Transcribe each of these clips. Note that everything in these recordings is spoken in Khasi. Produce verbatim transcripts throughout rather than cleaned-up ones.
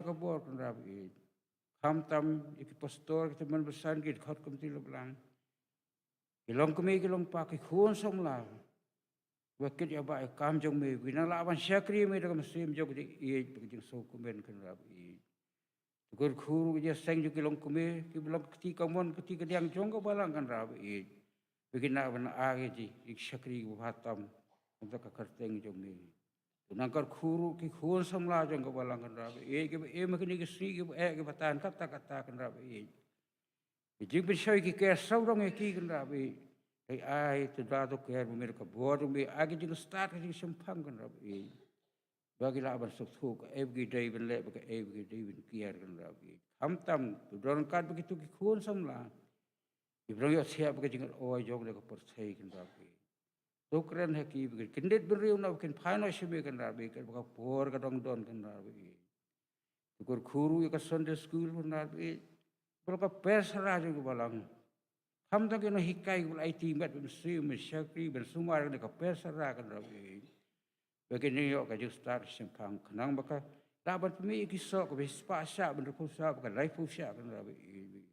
ka bor Kynrad ba ïeit. Khamtam ïa ki pastor, ki tymmen basan, ki dkhot committee la balang, ki longkmie ki longpa, ki khun samla, ba kit ïa ba ïa kam jong me, ba kin nang lah ban shakri ïa me da ka mynsiem jong ka jingïeit bad ka jingsngewkmen Kynrad ba ïeit. To kyrkhu ruh ïa ka jingïaseng jong ki longkmie kiba long ka kti kamon ka kti kadiang jong ka balang Kynrad ba ïeit, ba kin nang ban ai ka jingshakri kaba bha tam na ka bynta ka kyrteng jong me. To nang kyrkhu ruh ki khun samla jong ka balang Kynrad ba ïeit, kiba im ha kine ki sngi kiba eh kiba tan katta katta Kynrad ba ïeit. Ki jingpynshoi ki ker sawdong ïa ki Kynrad ba ïeit. Ai, ai to da to ker ba me da ka bor jong me, ai ki jingstad, ki jingshemphang Kynrad ba ïeit, ba ki lah ban sngewthuh kaei ba ki dei ban leh bad kaei ba ki dei ban kiar Kynrad ba ïeit. Khamtam to don ryngkat bad kito ki khun samla kiba dang ïoh thiah bad ka jingïoh jong ka pyrthei Kynrad ba ïeit. To kren ha ki ba kin kyndit bynriew na ba kin phai noh sha me Kynrad ba ïeit, katba ka por ka dang don Kynrad ba ïeit. To kyrkhu ruh ïa ka Sunday school Kynrad ba ïeit, ba long ka pyrshara jong ka balang. Khamtam ki nonghikai kiba la aiti met ban siew ban shakri ban sumar ïa ka pyrshara Kynrad ba ïeit, ba kin ïoh ka jingstad shemphang khnang ba ka lah ban pynmih ïa ki soh kaba shispah shah, ban arphew shah bad ka laiphew shah Kynrad ba ïeit.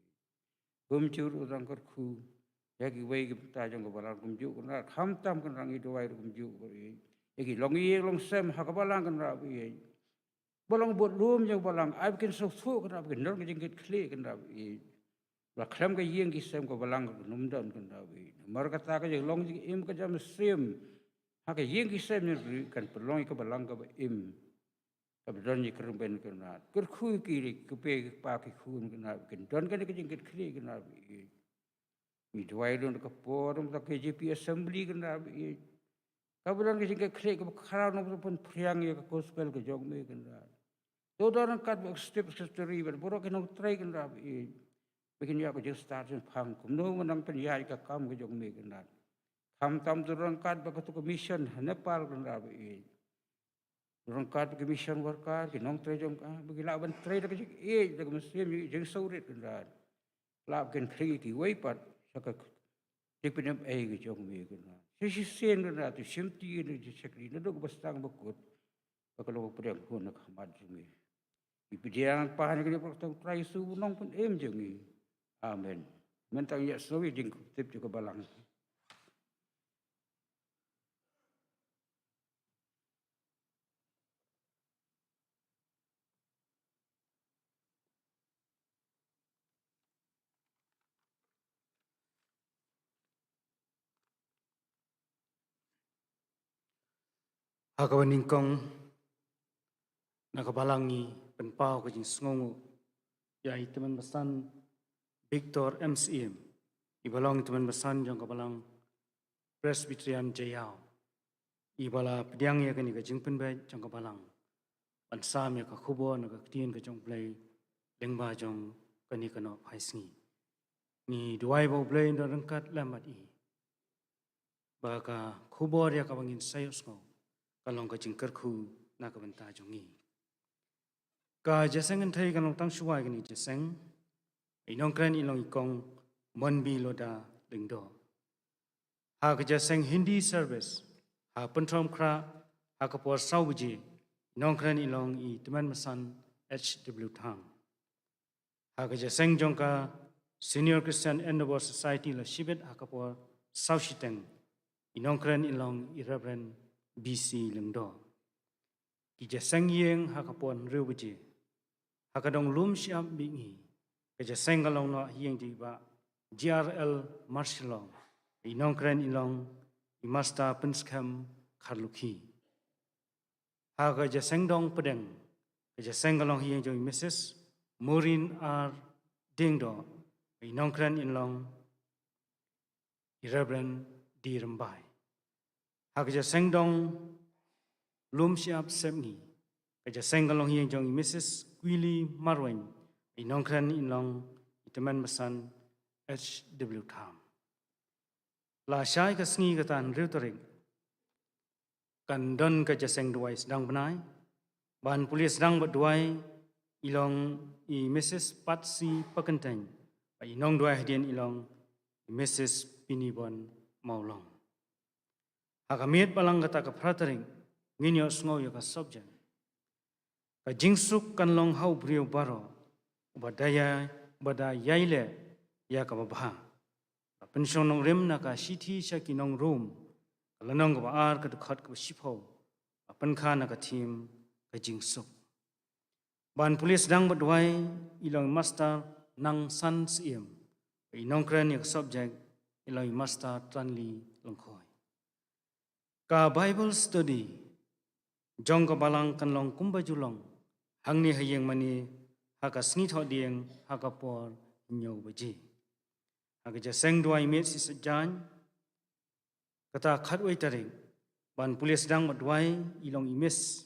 Kumjuh ruh nang kyrkhu ïa kiwei ki bynta jong ka balang kumjuh Kynrad. Khamtam Kynrad ngi duwai ruh kumjuh ba ïeit, ïa ki longïing longsem ha ka balang Kynrad ba ïeit, ba long bad lum jong ka balang, ai ba kin sngewthuh Kynrad ba kin don ka jingkitkhlieh Kynrad ba ïeit. Ba khlem ka ïing ki sem ka balang kan ym don Kynrad ba ïeit. Namar kata ka jinglong jingim ka jingmynsiem ha ka ïing ki sem jong ka ri kan pynlong ïa ka balang kaba im, kaba don ïa ka rben Kynrad. Kyrkhu ïa ki, ki kpa ki kpa ki khun Kynrad, kin don kane ka jingkitkhlieh Kynrad ba ïeit. Ngi duwai ruh na ka por jong ka K J P Assembly Kynrad ba ïeit, kaba don ka jingkitkhlieh kaba khraw na ka bynta pynphriang ïa ka gospel ka jong me Kynrad. To don ryngkat bad ka Step Secretary bad baroh ki nongtrei Kynrad ba ïeit, ba kin ïoh ka jingstad shemphang kumno ban nang pynïaid ka kam ka jong me Kynrad. Khamtam to don ryngkat bad kato ka mission ha Nepal Kynrad ba ïeit. Ryngkat ki mission worker, ki nongtrei jong ka, ba ki lah ban trei da ka jingïeit, da ka mynsiem jingsngewrit Kynrad. Lah ban khring ïa kiwei pat sha ka jingpynim ei ka jong me Kynrad. Sa shisien Kynrad to shimti ïa ka jingshakri naduh kaba sdang ba kut, ba ka long ba pdiang hun na ka khmat jong me. Ngi pdiang pan ïa kane baroh ha ka kyrteng u Trai Jisu u nongpynim jong ngi. Amen. Mynta ngin ïa sngewthuh ïa ka jingkuptip jong ka balang. Ha kaba nyngkong na ka balang ngi pynpaw ka jingsngewnguh ïa i Tymmen Basan Victor M C M, iba long i Tymmen Basan jong ka balang Presbyterian Jaïaw, iba la pdiang ïa kane ka jingpynbeit jong ka balang ban sam ïa ka khubor na ka ktien ka jong U Blei lyngba jong kane ka noh phaisngi. Ngi duwai ba U Blei un don ryngkat lem bad i, ba ka khubor ïa kaba ngin sa ïohsngew kan long ka jingkyrkhu na ka bynta jong ngi. Ka jingïaseng kynthei kan long tang shuwa ïa kane ka jingïaseng. I nongkren i long i Kong Monbi Loda Lyngdoh. Ha ka jingïaseng Hindi service ha Pynthorumkhrah ha ka por saw baje, i nongkren i long i Tymmen Basan H W Thang. Ha ka jingïaseng jong ka Senior Christian Endeavour Society la shibit ha ka por saw shiteng, i nongkren i long i Reverend B C Lyngdoh. Ki jingïaseng ïing ha ka por hynriew baje. Ha ka dong lum shyiap mihngi, ka jingïaseng ka long noh ha ïing jong i Bah G R L Marshallong, i nongkren i long i Master Pynskhem Kharlukhi. Ha ka jingïaseng dong pdeng, ka jingïaseng ka long ha ïing jong i Missus Maureen R Diengdoh, i nongkren i long i Reverend D Rymbai. Ha ka jingïaseng dong lum shyiap sepngi, ka jingïaseng ka long ha ïing jong i Missus Queenie Marwein, i nongkren i long i Tymmen Basan H W Thang. Lashai ka sngi kata hynriew tarik, kan don ka jingïaseng duwai sdang bnai. Ban pule sdang bad duwai i long i Missus Patsy Pakyntein, bad i nongduwai hadien i long i Missus Pinibon Mawlong. Ha ka miet balang kata ka phra tarik, ngin ïohsngew ïa ka subject Ka jingsuk kan long ha u briew baroh, uba da ïai, uba da ïai leh ïa kaba bha. Ka pynshong nongrim na ka shithi sha ki nong Rom, ka lynnong kaba ar, ka dkhot kaba shiphew, ka pynkha na ka theme ka jingsuk. Ban pule sdang bad duwai i long i Master Nangsan Syiem, i nongkren ïa ka subject i long i Master Tranli Lyngkhoi. Ka Bible study jong ka balang kan long kumba ju long hangne ha ïing mane ha ka sngi Thohdieng ha ka por hynñiew baje. Ha ka jingïaseng duwai miet shi saitjaiñ, kata khatwei tarik, ban pule sdang bad duwai i long i Miss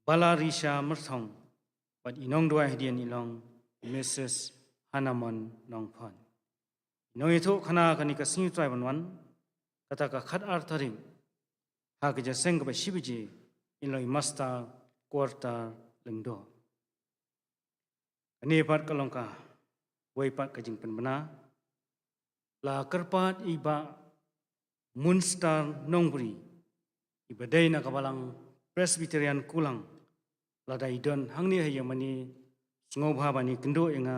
Balarisha Myrthong, bad i nongduwai hadien i long Missus Hanamon Nongphon. I nongïathuhkhana kane ka sngi U Trai ban wan, kata ka khatar tarik, ha ka jingïaseng kaba shi baje, i long i Master Quarter Lyngdoh. Kane pat ka long kawei pat ka jingpynbna. La kyrpad i Bah Munster Nongbri, iba dei na ka balang Presbyterian Kulang, lada i don hangne ha ïing mane, sngewbha ban ïakynduh ïa nga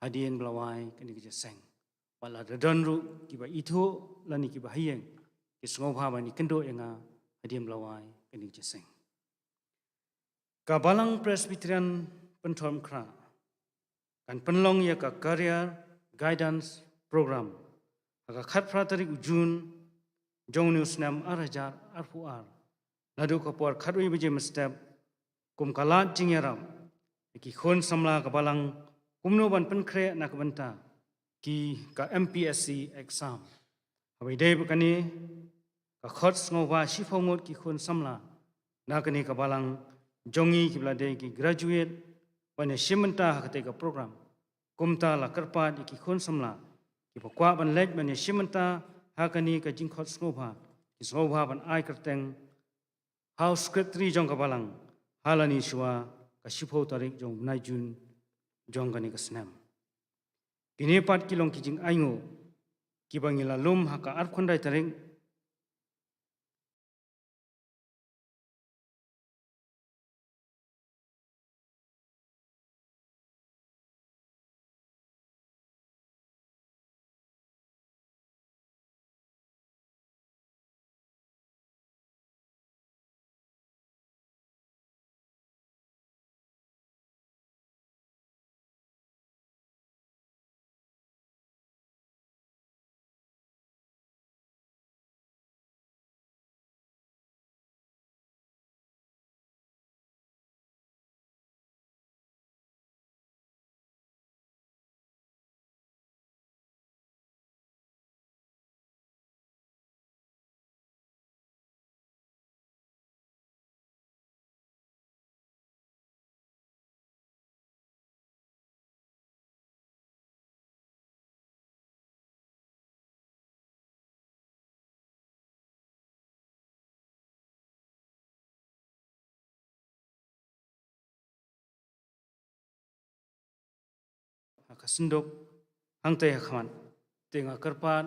hadien ba la wai kane ka jingïaseng. Bad lada don ruh kiba ithuh lane kiba ha ïing, ki sngewbha ban ïakynduh ïa nga hadien ba la wai kane ka jingïaseng. Ka Balang Presbyterian Pynthorumkhrah kan pynlong ïa ka Career Guidance Program ha ka khatphra tarik u Jun jong une u snem ar hajar arphew ar, naduh ka por khatwei baje mynstep, kum ka lad jingïarap ïa ki khun samla ka balang kumno ban pynkhreh na ka bynta ki, ka M P S C exam. Haba ïadei bad kane, ka khot sngewbha shiphew ngut ki khun samla na kane ka balang jong ngi kiba la dei ki graduate ban ïashim bynta ha katei ka program. Kumta la kyrpad ïa ki khun samla kiba kwah ban leit ban ïashim bynta ha kane ka jingkhot sngewbha, ki sngewbha ban ai kyrteng ha u secretary jong ka balang ha lane shuwa ka shiphew tarik jong u bnai Jun jong kane ka snem. Kine pat ki long ki jingainguh kiba ngi la lum ha ka arphew khyndai tarik. Ha ka synduk hangtei ha khmat, te nga kyrpad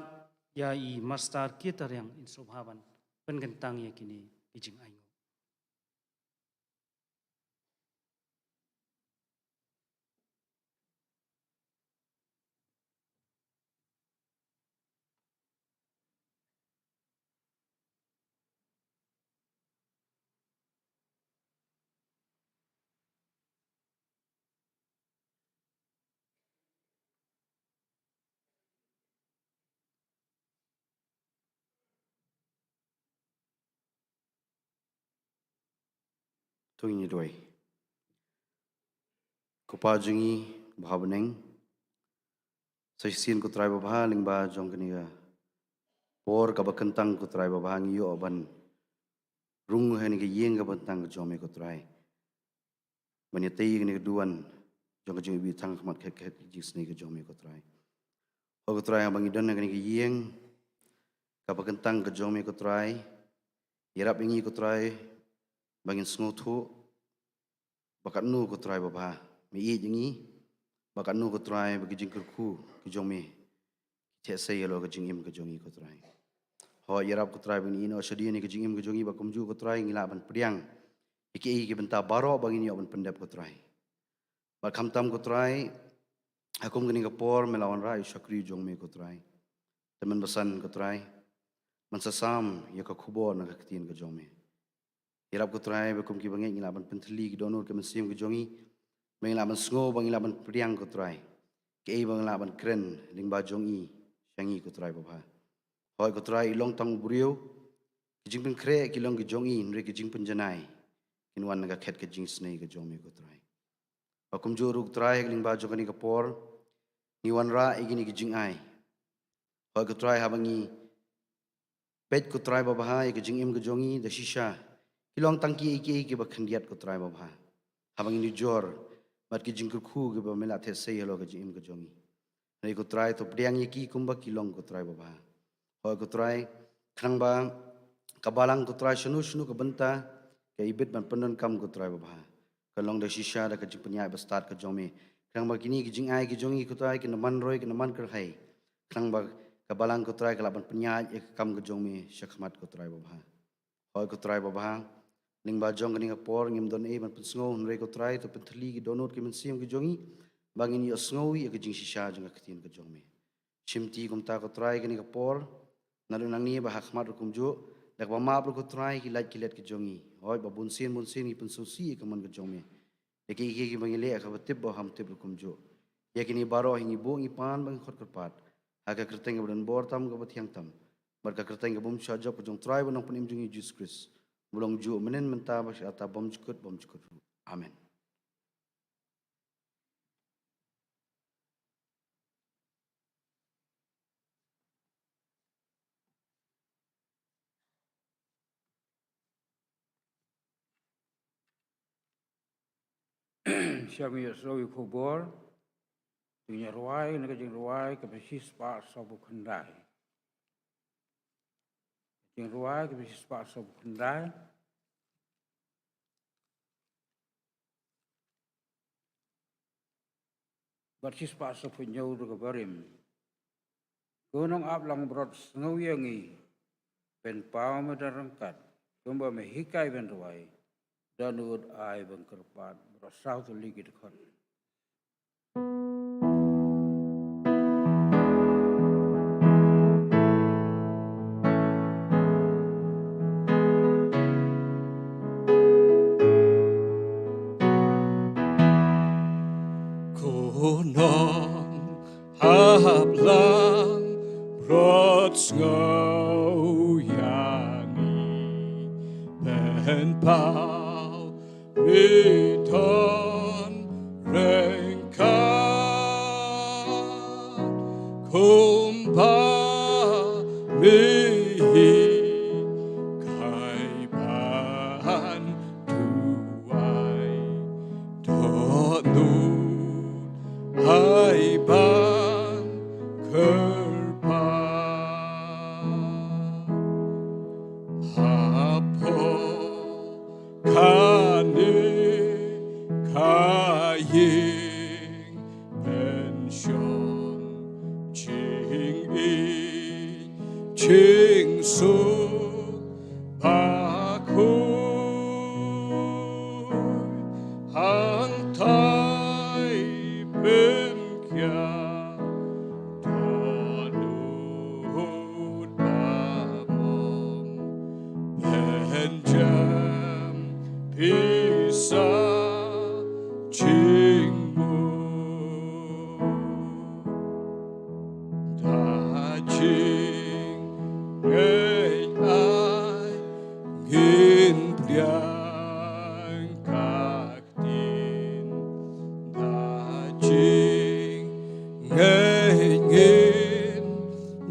ïa i Master K. Tariang in sngewbha ban pynkyntang ïa kine ki jingainguh. To ngin ïa duwai. Ko Pa jong ngi ba ha bneng, sa shisien ko Trai babha, lyngba jong kane ka por kaba kyntang ko Trai babha, ngi ïoh ban rung ha kane ka ïing kaba kyntang ka jong me ko Trai. Ban ïatei kane ka duwan jong ka jingïohi thang khmat khet khet ka jingisynei ka jong me ko Trai. Ho ko Trai, haba ngi don ha kane ka ïing kaba kyntang ka jong me ko Trai, ïarap ïa ngi ko Trai ba ngin sngewthuh ba katno ko Trai babha me ïeit ïa ngi, ba katno ko Trai ba ki jingkyrkhu ki jong me ki theh sei ïa la ka jingim ka jong ngi ko Trai. Ho ïarap ko Trai ba ngin ïehnoh shadien ïa ka jingim ka jong ngi, ba kumjuh ko Trai ngi lah ban pdiang ïa kiei ki bynta baroh ba ngin ïoh ban pyndep, ko Trai. Bad khamtam, ko Trai, ha kum kane ka por me la wanrah ïa u shakri jong me, ko Trai. Te mynbasan, ko Trai, men sa sam ïa ka khubor na ka ktien ka jong me. Ïarap, ko Trai, ba kum ki bangeit ngi lah ban pynthylli ki dohnud ki mynsiem ki jong ngi, ba ngi lah ban sngew, ba ngi lah ban pdiang, ko Trai, kiei ba ngi lah ban kren lyngba jong i sha ngi, ko Trai babha. Hooid, ko Trai, i long tang u briew, ki jingpynkhreh ki long ki jong i, hynrei ki jingpynjanai kin wan na ka khet ka jingisynei ka jong me, ko Trai. Bad kumjuh ruh, ko Trai, ha ka lyngba jong kane ka por ngi wanrah ïa kine ki jingai. Hooid, ko Trai, haba ngi peit, ko Trai babha, ïa ka jingim ka jong ngi da shisha, ki long tang kiei kiei kiba khyndiat, ko Trai babha, haba ngi nujor bad ki jingkyrkhu kiba me la theh sei halor ka jingim ka jong ngi. Hynrei, ko Trai, to pdiang ïa ki kumba ki long, ko Trai babha. Hooid, ko Trai, khnang ba ka balang, ko Trai, shano shano ka bynta ka ibit ban pyndonkam, ko Trai babha, ka long da shisha da ka jingpynïaid bastad ka jong me. Khnang ba kine ki jingai ki jong ngi, ko Trai, kin da man roi, kin da man kyrhai, khnang ba ka balang, ko Trai, ka lah ban pynïaid ïa ka kam ka jong me sha khmat, ko Trai babha. Hooid, ko Trai babha, lyngba jong kane ka por ngim don ei ban pynsngew, hynrei, ko Trai, to pynthylli ki dohnud ki mynsiem ki jong ngi, ba ngin ïohsngew ïa ka jingshisha jong ka ktien ka jong me. Shimti kumta, ko Trai, kane ka por, naduh nangne bad ha khmat ruh kumjuh, da kaba map ruh, ko Trai, ki lait ki let ki jong ngi. Hooid, ba bunsien bunsien ngi pynsngewsih ïa ka mon ka jong me ïa kiei kiei kiba ngi leh, ha kaba tip bad ha kaba ym tip ruh kumjuh. Ïa kine baroh hi ngi buh ngi pan bad ngi khot kyrpad ha ka kyrteng kaba donbor tam, kaba thiang tam, bad ka kyrteng ka bym shah jop ka jong u Trai bad u Nongpynim jong ngi, Jisu Khrist, ba long juh mynhynnin mynta bad sha kata bymjukut bymjukut ruh. Amen. Sha ngi ïohsngew ïa ka khubor, ngin ïa rwai na ka jingrwai kaba shispah sawphew khyndai. Jingrwai kaba shispah sawphew khyndai. Bad shispah sawphew hynñiew ruh kaba rim. Ko Nongap langbrot, sngew ïa ngi, pynpaw me da ryngkat, kumba me hikai ban rwai, dohnud ai ban kyrpad. Baroh saw tylli ki dkhot. Ko Nonghap langbrot, sngew ïa ngi, pynpaw me da ryngkat, kumba me hikai ban duwai, dohnud ai ban kyrpad. Hapoh kane ka ïing pynshong, jingïeit jingsuk bakhuid, hangtai pynkiar, dohnud ba mong, pynjem pisa jingmut. Da jingngeit ai ngin pdiang ka ktien, da jingngeit ngin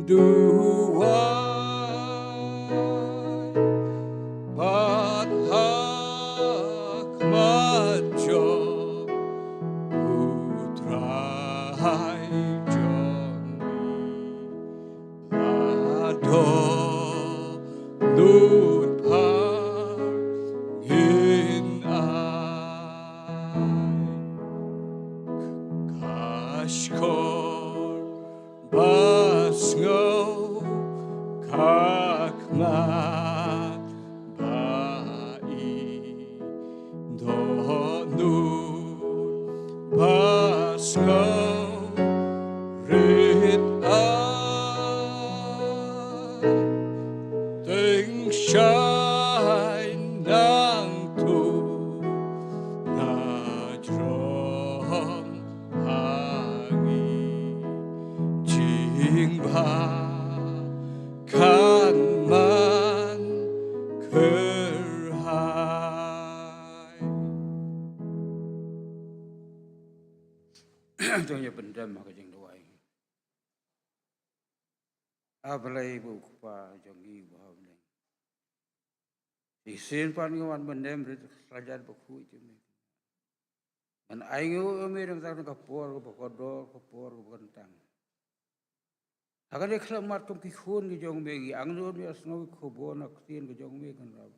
duwai, bad ha khmat jong u Trai jong ngi, la dohnud pat ngin ai. Ka shkor ba sngew, ka khmat ba ïeit, Pasco rit a teng shai nang tu na jrong hangi jing ba kan man kyrhai. Tang ïa pyndem ha ka jingduwai. A Blei ba u Kpa jong ngi ba ha bneng. Shisien pat ngi wan ban dem rit ha ka slajan bakhuid jong me. Ngan ainguh ïa me dang tang ka por kaba kordor, ka por kaba kyntang. Ha kane ka khyllipmat kum ki khun ki jong me ngi angnud ïa sngew ki khubor na ktien ka jong me Kynrad.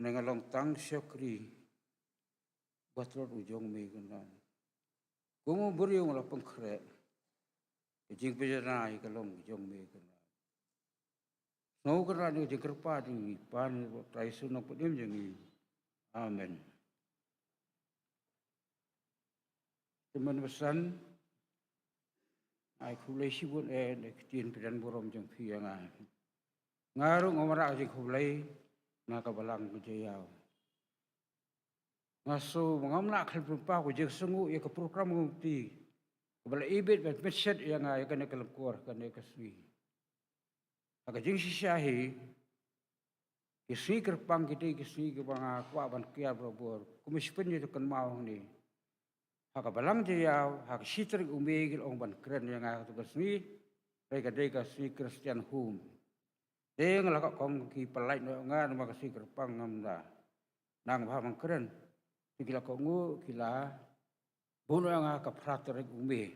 Ngi nga long tang shakri ba tlot u jong me Kynrad. Kum u briew nga la pynkhreh. Ka jingpynjanai ka long ka jong me Kynrad. Sngew Kynrad ïa ka jingkyrpad jong ngi, pan ïa u Trai Jisu Nongpynim jong ngi. Amen. Tymmen basan, ai khublei shibun eh na ka ktien pdiang burom jong phi ïa nga. Nga ruh nga wanrah ka jingkhublei na ka balang ka Jaïaw. Nga sngew ba ngam lah khlem pynpaw ka jingsngew ïa ka program committee kaba la ibit ban pynshet ïa nga ïa kane ka lyngkor kane ka sngi. Ha ka jingshisha hi, ki sngi kyrpang ki dei ki sngi kiba nga kwah ban kiar barabor. Kum u shiphew ïa ka kynmaw hangne, ha ka balang Jaïaw ha ka shi tarik u Mei ki la ong ban kren ïa nga ha katu ka sngi. Hynrei ka dei ka sngi Christian Home. Te nga la ka kong ki pynlait noh ïa nga namar ka sngi kyrpang ngam da nang ba ban kren. Te ki la kohnguh ki la buh noh ïa nga ha ka phra tarik u Mei.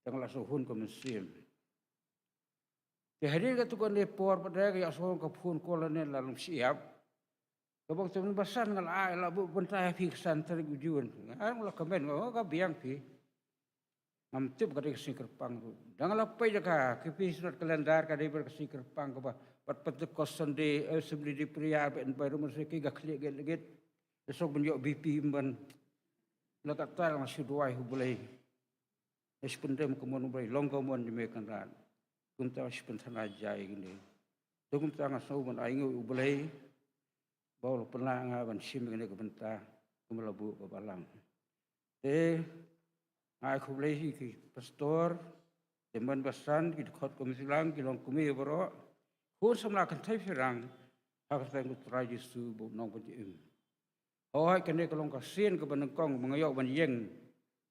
Te nga la shu hun ka mynsiem. Te hadien katu kane por pat de ka ïa shu ka phone call ne la long shyiap. Kaba tymmen basan nga la ai la buh bynta ïa phi ka san tarik u Jun. Nga la kmen nga ka biang phi. Ngam tip ka dei ka sngi kyrpang ruh. Dang la peit ïa ka, ka phi shnat kalendar ka dei bad ka sngi kyrpang kaba, bad Pentecost Sunday, Assembly de Prayer, bad environment ki ga khlieh git git. Ïa suk ban ïoh B P ban. La katta nga shu duwai ha u Blei. Ïa shu pyndem ka mon u Blei, long ka mon jong me Kynrad. Kumta shu pynthana jai kine. Te kumta nga sngew ban ainguh u Blei ba u la pynlah nga ban shim kane ka bynta kum la buh ka balang. Te nga ai khublei ïa ki pastor, tymmen basan, ki dkhot kmie shuh lang, ki longkmie baroh, khun samla kynthei shynrang, ha ka kyrteng u Trai Jisu ba u nongpynim. Hooid, kane ka long ka sien kaba nyngkong ba nga ïoh ban ïeng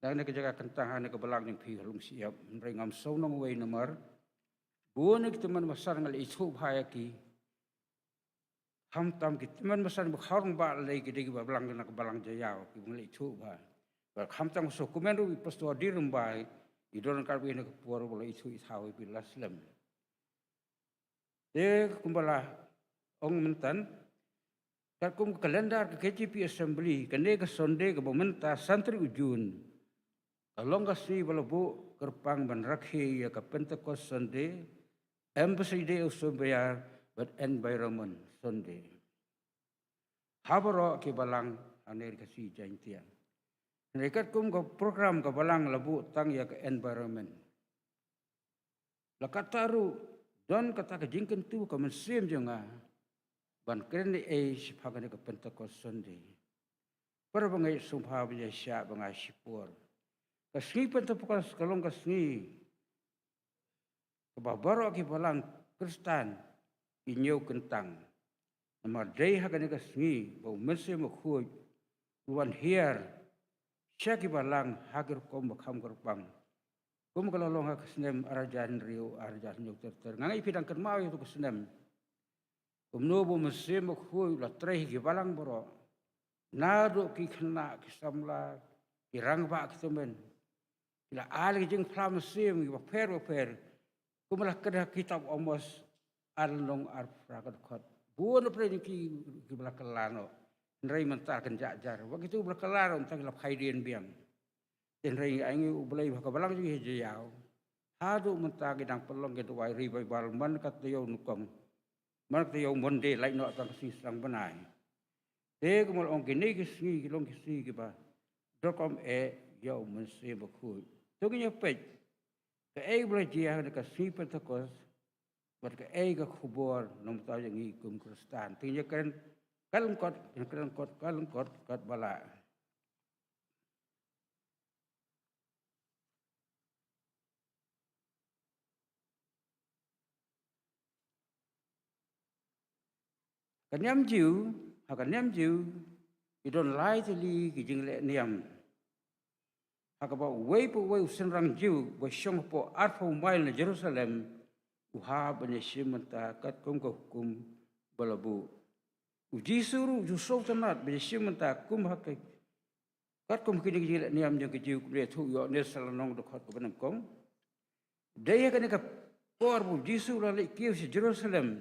da kane ka jaka kyntang ha kane ka balang jong phi ha Lungsiap. Hynrei ngam sngew nongwei namar bun ki tymmen basan nga la ithuh bha ïa ki. Khamtam ki tymmen basan ba khaw rangbah lei ki dei kiba balang na ka balang Jaïaw kiba nga la ithuh bha. Bad khamtam ka sngewkmen ruh i Pastor Dirymbai, i don ka bynta ka por ba la ithuh i thaw i phi la slem. Te kumba la ong mynta, katkum ka kalendar ka K J P Assembly, kane ka Sunday kaba mynta san tarik u Jun ka long ka sngi ba la buh kyrpang ban rakhe ïa ka Pentecost Sunday, Embassy Day of Sobriar bad Environment Sunday. Ha baroh ki balang ha kane ka sngi Jaintia. Hynrei katkum ka program ka balang la buh tang ïa ka environment. La katta ruh don kata ka jingkyntu ka mynsiem jong nga ban kren ei shaphang kane ka Pentecost Sunday. Para bangeit sngewbha ban ïa shah ba nga shipor. Ka sngi Pentecost ka long ka sngi kaba baroh ki balang Khristan ki ñiew kyntang. Namar dei ha kane ka sngi ba u Mynsiem Bakhuid u wan hiar sha ki balang ha ki rukom ba kham kyrpang. Kum ka la long ha ka snem ar hajar hynriew, ar hajar hynñiew ter ter. Nga ngeit phi dang kynmaw ïa tu ka snem. Kumno ba u Mynsiem Bakhuid u la trei ha ki balang baroh. Naduh ki khynnah, ki samla, ki rangbah, ki tymmen. Ki la ai ki jingphla mynsiem kiba pher ba pher. Kumba la kren ha kitab Amos ar lynnong ar phra ka dkhot. Bun na pyrshah ki kiba la kylla noh. Hynrei mynta kan jah jar. Ba kitu ba la kylla noh mynta ki la phai dien biang. Te hynrei ngi ainguh u Blei ba ka balang jong ngi ha Jaïaw. Haduh mynta ki dang pynlong ki duwai revival man ka taïew nyngkong. Man ka taïew Monday lait noh tang ka sngi sdang bnai. Te kumba la ong, kine ki sngi ki long ki sngi kiba donkam eh ïa u Mynsiem Bakhuid. To ngin ïa peit kaei ba la jia ha kane ka sngi Pentekost, bad kaei ka khubor namar ïa ngi kum Khristan. Te ngin ïa kren ka lyngkot, ngin kren kot ka lyngkot katba lah. Ka niam Jiw, ha ka niam Jiw ki don lai tylli ki jingleh niam. Ha kaba uwei pa uwei u synrang Jiw ba shong hapoh arphew mail na Jerusalem u hap ban ïashim bynta katkum ka hukum ba la buh. U Jisu ruh u ju sngewtynnat ban ïashim bynta kum ha ka, katkum kine ki jingleh niam jong ki Jiw, kumba la ïathuh ïa u Ïoannis lynnong dkhot kaba nyngkong. Dei ha kane ka por ba u Jisu u la leit kiew sha Jerusalem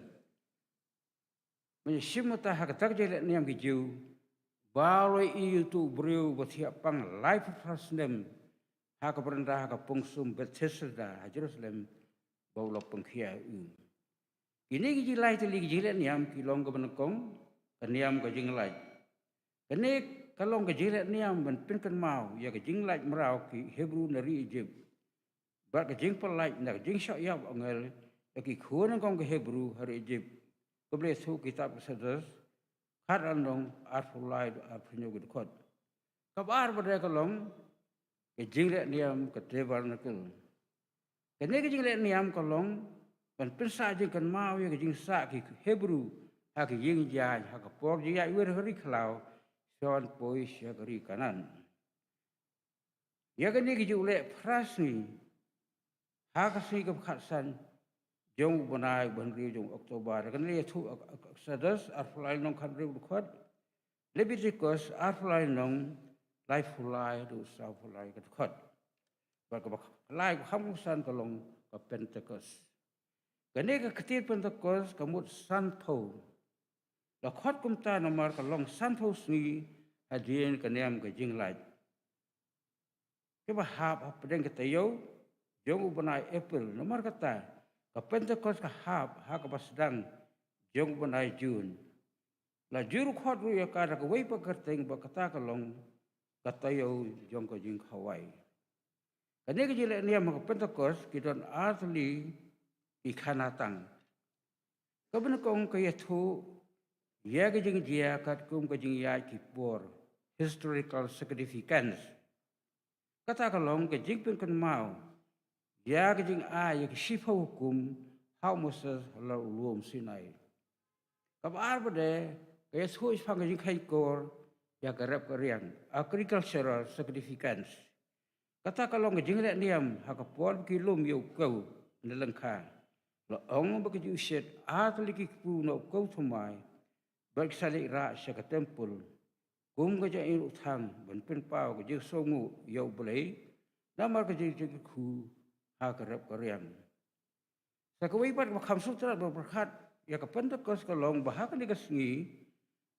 ban ïashim bynta ha kata ka jingleh niam ki Jiw, ba u la ïohi ïa uto u briew ba thiah pang laiphew phra snem ha kaba rynda ha ka pungsum Bethsaida ha Jerusalem, ba u la pynkhiah ïa u. Kine ki jinglai tylli ki jingleh niam ki long kaba nyngkong, ka niam ka jinglait. Kane ka long ka jingleh niam ban pynkynmaw ïa ka jinglait mraw ki Hebru na ri Ijipt, bad ka jingpyllait na ka jingshoh ïap angel ïa ki khun nyngkong ki Hebru ha ri Ijipt, kaba la ïathuh ha ka kitab Eksodos khat lynnong arphew lai, arphew hynñiew ki dkhot. Kaba ar pat de ka long ka jingleh niam ka tabernacle. Kane ka jingleh niam ka long ban pynsah jingkynmaw ïa ka jingsah ki Hebru ha ka ïing jaiñ ha ka por jingïaid wir ha ka ri khlaw sha ban poi sha ka ri Kanaan. Ïa kane ki ju leh phra sngi ha ka sngi kaba khatsan jong u bnai ba hynriew jong October. Kane la ïathuh ha Eksodos arphew lai lynnong khathynriew dkhot, Leviticus arphew lai lynnong laiphew lai haduh sawphew lai ka dkhot. Bad kaba lai, kaba khatsan ka long ka Pentecost. Kane ka ktien Pentecost ka mut sanphew. La khot kumta namar ka long sanphew sngi hadien ka niam ka jinglait, kaba hap hapdeng ka taïew jong u bnai April. Namar kata ka Pentecost ka hap ha kaba sdang jong u bnai June. La ju khot ruh ïa ka da kawei pat ka kyrteng ba kata ka long ka taïew jong ka jingkhawai. Kane ka jingleh niam ha ka Pentecost ki don ar tylli ki khana tang. Kaba nyngkong ka ïathuh ïa ka jingjia katkum ka jingïaid ki por, historical significance. Kata ka long ka jingpynkynmaw ïa ka jingai ïa ki shiphew hukum ha u Moses halor u lum Sinai. Kaba ar pat de ka ïathuh shaphang ka jingkheiñ kor ïa ka rep ka riang, agricultural significance. Kata ka long ka jingleh niam ha ka por ba ki lum ïa u kew na lyngkha. La ong ba ki ju shit ar tylli ki kpu na u kew thymmai bad ki sa leit rah sha ka templ kum ka jingïaroh thang ban pynpaw ka jingsngewnguh ïa U Blei namar ka jingkyrkhu ha ka rep ka riang. Sa kawei pat kaba kham sngewtynnat bad pyrkhat ïa ka Pentecost ka long ba ha kane ka sngi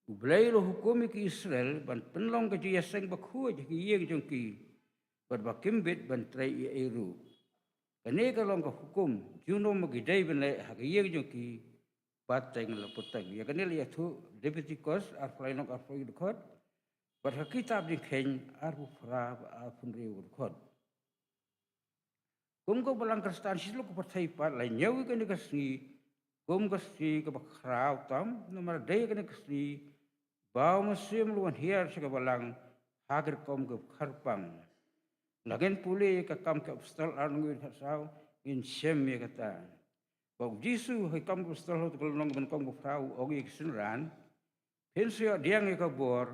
U Blei u la hukum ïa ki Israel ban pynlong ka jingïaseng bakhuid ha ki ïing jong ki bad ba kim bit ban trei ei ei ruh. Kane ka long ka hukum junom ba ki dei ban leh ha ki ïing jong ki pateng la pateng. Ïa kane la ïathuh Leviticus arphew lai lynnong arphew dkhot, bad ha ka kitab Jingkheiñ arphew phra bad arphew hynriew dkhot. Kum ka Balang Khristan shi tylli ki pyrthei pat la ñiew ïa kane ka sngi kum ka sngi kaba khraw tam, namar dei kane ka sngi ba u Mynsiem u la wan hiar sha ka Balang ha ka rukom kaba kyrpang. Lada ngin pule ïa ka Kam ki Apostol ar lynnong khatsaw ngin shem ïa kata. Ba u Jisu ha ka Kam ki Apostol ha ka lynnong kaba nyngkong ba phra u ong ïa ki synran, phin sa ïoh pdiang ïa ka bor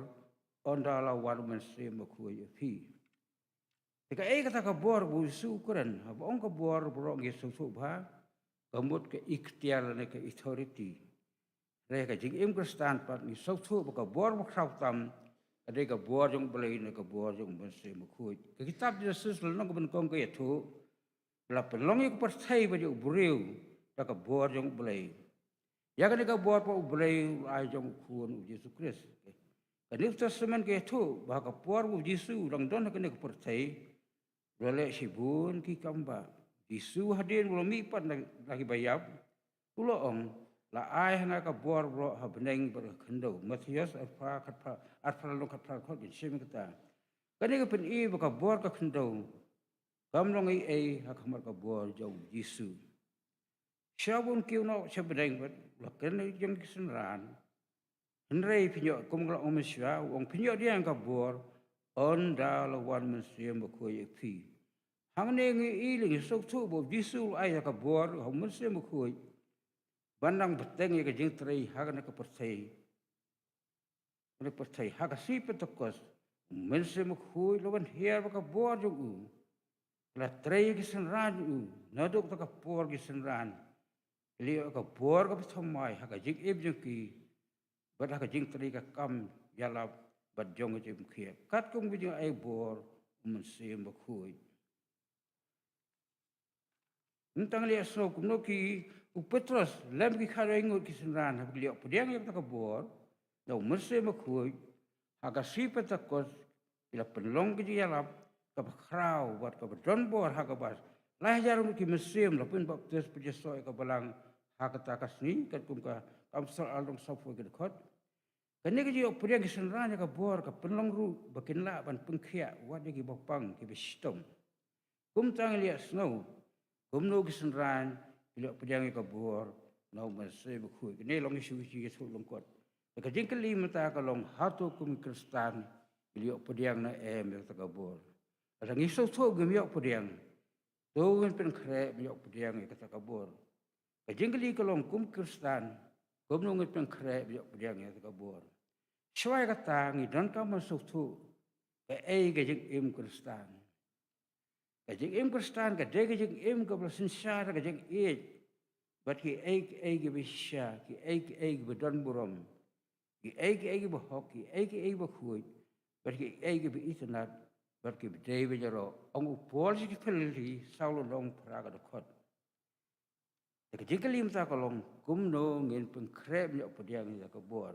ynda la wan u Mynsiem Bakhuid ïa phi. Te kaei kata ka bor ba u Jisu u kren? Haba ong ka bor baroh ngi sngewthuh bha ka mut ka iktiar lane ka authority. Hynrei ka jingim Khristan pat ngi sngewthuh ba ka bor ba khraw tam ka dei ka bor jong U Blei ne ka bor jong U Mynsiem Bakhuid. Ka kitab Genesis lynnong kaba nyngkong ka ïathuh ba la pynlong ïa ka pyrthei bad ïa u briew da ka bor jong U Blei. Ïa kane ka bor pat U Blei u la ai jong u Khun u Jisu Khrist. Ka New Testament ka ïathuh ba ha ka por ba u Jisu u dang don ha kane ka pyrthei u la leh shibun ki kam ba. U Jisu hadien u la mih pat na, na ki baïap u la ong, la ai ha nga ka bor baroh ha bneng bad ka khyndew. Mathaios arphew, khatphra, arphew lynnong khatphra dkhot, ngin shem ïa kata. Kane ka pyni ba ka bor ka khyndew kam long ei ei ha khmat ka bor jong u Jisu. Shuwa ba un kiew noh sha bneng bad la kren ïa ki jong ki synran. Hynrei phin ïoh, kum ka la ong mynshuwa, u ong phin ïoh pdiang ïa ka bor ynda la wan u Mynsiem Bakhuid ïa phi. Hangne ngi i lei, ngi sngewthuh ba u Jisu u la ai ïa ka bor ha u Mynsiem Bakhuid ban nang bteng ïa ka jingtrei ha kane ka pyrthei. Kane ka pyrthei ha ka sngi Pentekost, u Mynsiem Bakhuid la wan hiar bad ka bor jong u. La trei ïa ki synran jong u, naduh kata ka por ki synran ki la ïoh ïa ka bor kaba thymmai ha ka jingim jong ki bad ha ka jingtrei ka kam ïalap bad jong ka jingpynkhiah katkum ka jingai bor u Mynsiem Bakhuid. Mynta ngi la ïohsngew kumno ki, u Petros lem ki khatwei ngut ki synran, haba ki la ïoh pdiang ïa kata ka bor na u Mynsiem Bakhuid ha ka sngi Pentekost, ki la pynlong ka jingïalap kaba khraw bad kaba don bor ha kaba lai hajar ngut ki mynsiem la pynbaptis, pynjot ïa ka balang ha kata ka sngi, katkum ka Kam Salonarchy arphew ka dkhot. Kane ka jingïoh pdiang ki synran ïa ka bor ka pynlong ruh ba kin lah ban pynkhiah wat ïa kiba pang, kiba shitom. Kumta ngi la ïohsngew kumno ki synran ki la ïoh pdiang ïa ka bor na u Mynsiem Bakhuid. Kane long issue ki jingïathuhlyngkot. Te ka jingkylli mynta ka long, hato kum ki Khristan ki la ïoh pdiang ne em ïa kata ka bor? Lada ngi sngewthuh ba ngim ïoh pdiang, to ngin pynkhreh ban ïoh pdiang ïa kata ka bor. Ka jingkylli ka long, kum ki Khristan, kumno ngin pynkhreh ban ïoh pdiang ïa kata ka bor? Shuwa ïa kata ngi donkam ban sngewthuh kaei ka jingim Khristan. Ka jingim Khristan ka dei ka jingim kaba la synshar da ka jingïeit bad kiei kiei kiba shisha, kiei kiei kiba don burom, kiei kiei kiba hok, kiei kiei kiba khuid, bad kiei kiei kiba itynnad bad kiba dei ban ïaroh. Ong u Paul sha ki Philippi saw lynnong, phra ka dkhot. Te ka jingkylli mynta ka long, kumno ngin pynkhreh ban ïoh pdiang ïa ka bor?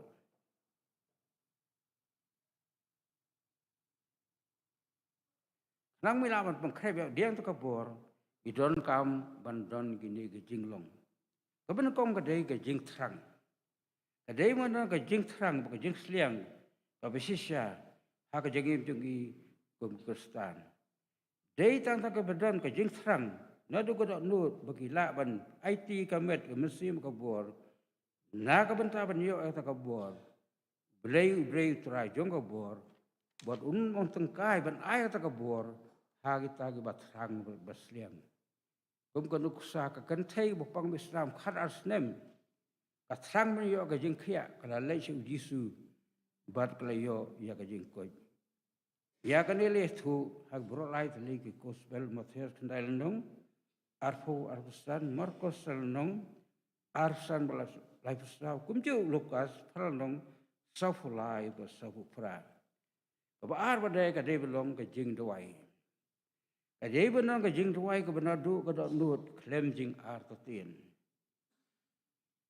Khnang ba ngin lah ban pynkhreh ban ïoh pdiang ïa ka bor, ngi donkam ban don kine ki jinglong. Kaba nyngkong ka dei ka jingthrang. Ka dei ban don ka jingthrang bad ka jingsliang kaba shisha ha ka jingim jong ngi kum ki Khristan. Dei tang tang kaba don ka jingthrang naduh ka dohnud ba ki lah ban aiti ka met ka mynsiem ka bor na ka bynta ban ïoh ïa kata ka bor. Blei u Blei u Trai jong ka bor, bad un ym tyngkai ban ai kata ka bor ha kita kiba thrang bad ba sliang. Kum ka nuksa ka kynthei ba pang ba islam khatar snem, ka thrang ban ïoh ka jingkhiah, ka la leit sha u Jisu bad ka la ïoh ïa ka jingkoit. Ïa kane la ïathuh ha ki baroh lai tylli ki gospel, Mathaios khyndai lynnong arphew, arphew san, Markos san lynnong arphew san bad laiphew saw, kumjuh Lukas phra lynnong sawphew lai bad sawphew phra. Kaba ar pat dei, ka dei ban long ka jingduwai. Ka dei ban long ka jingduwai kaba naduh ka dohnud khlem jingartatien.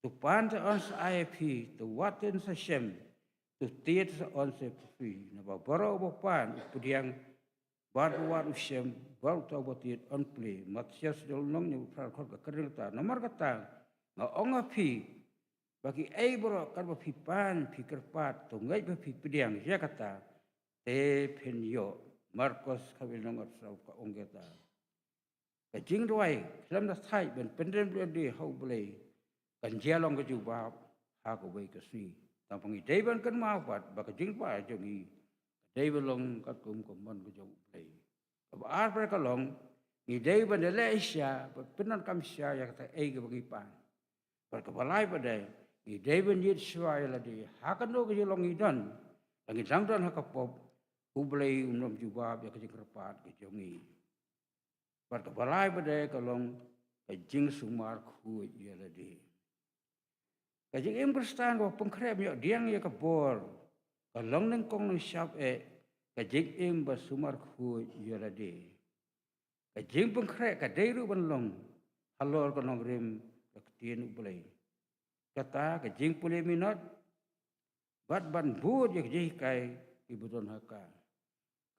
To pan te yn sa ai ïa phi, to wad te yn sa shem, to tied te sa yn sa plie. Naba baroh uba pan u pdiang bad u wad u shem bad uta uba tied yn plie. Mathaios saw lynnong hynñiewphew phra dkhot ka kren kata. Namar kata nga ong ïa phi ba kiei baroh katba phi pan, phi kyrpad, to ngeit ba phi pdiang ïa kata, te phin ïoh. Markos khatwei lynnong arphew saw ka ong kata. Ka jingduwai khlem da thait ban pynrem lade ha U Blei kan ïa long ka jubab ha kawei ka sngi. Tangba ngi dei ban kynmaw pat ba ka jingduwai jong ngi ka dei ban long katkum ka mon ka jong U Blei. Kaba ar pat ka long, ngi dei ban ïaleh shisha bad pyndonkam shisha ïa kaei kaba ngi pan. Bad kaba lai pat dei, ngi dei ban ïeit shuwa ïa lade ha kano ka jinglong ngi don. Lada ngi dang don ha ka pop, U Blei un ym jubab ïa ka jingkyrpad ka jong ngi. Bad kaba lai pat dei ka long ka jingsumar khuid ïa lade. Ka jingim Khristan kaba pynkhreh ban ïoh pdiang ïa ka bor ka long nyngkong nyngshap eh ka jingim ba sumar khuid ïa lade. Ka jingpynkhreh ka dei ruh ban long halor ka nongrim ka ktien U Blei. Kata ka jingpule minot bad ban bud ïa ka jinghikai kiba don ha ka.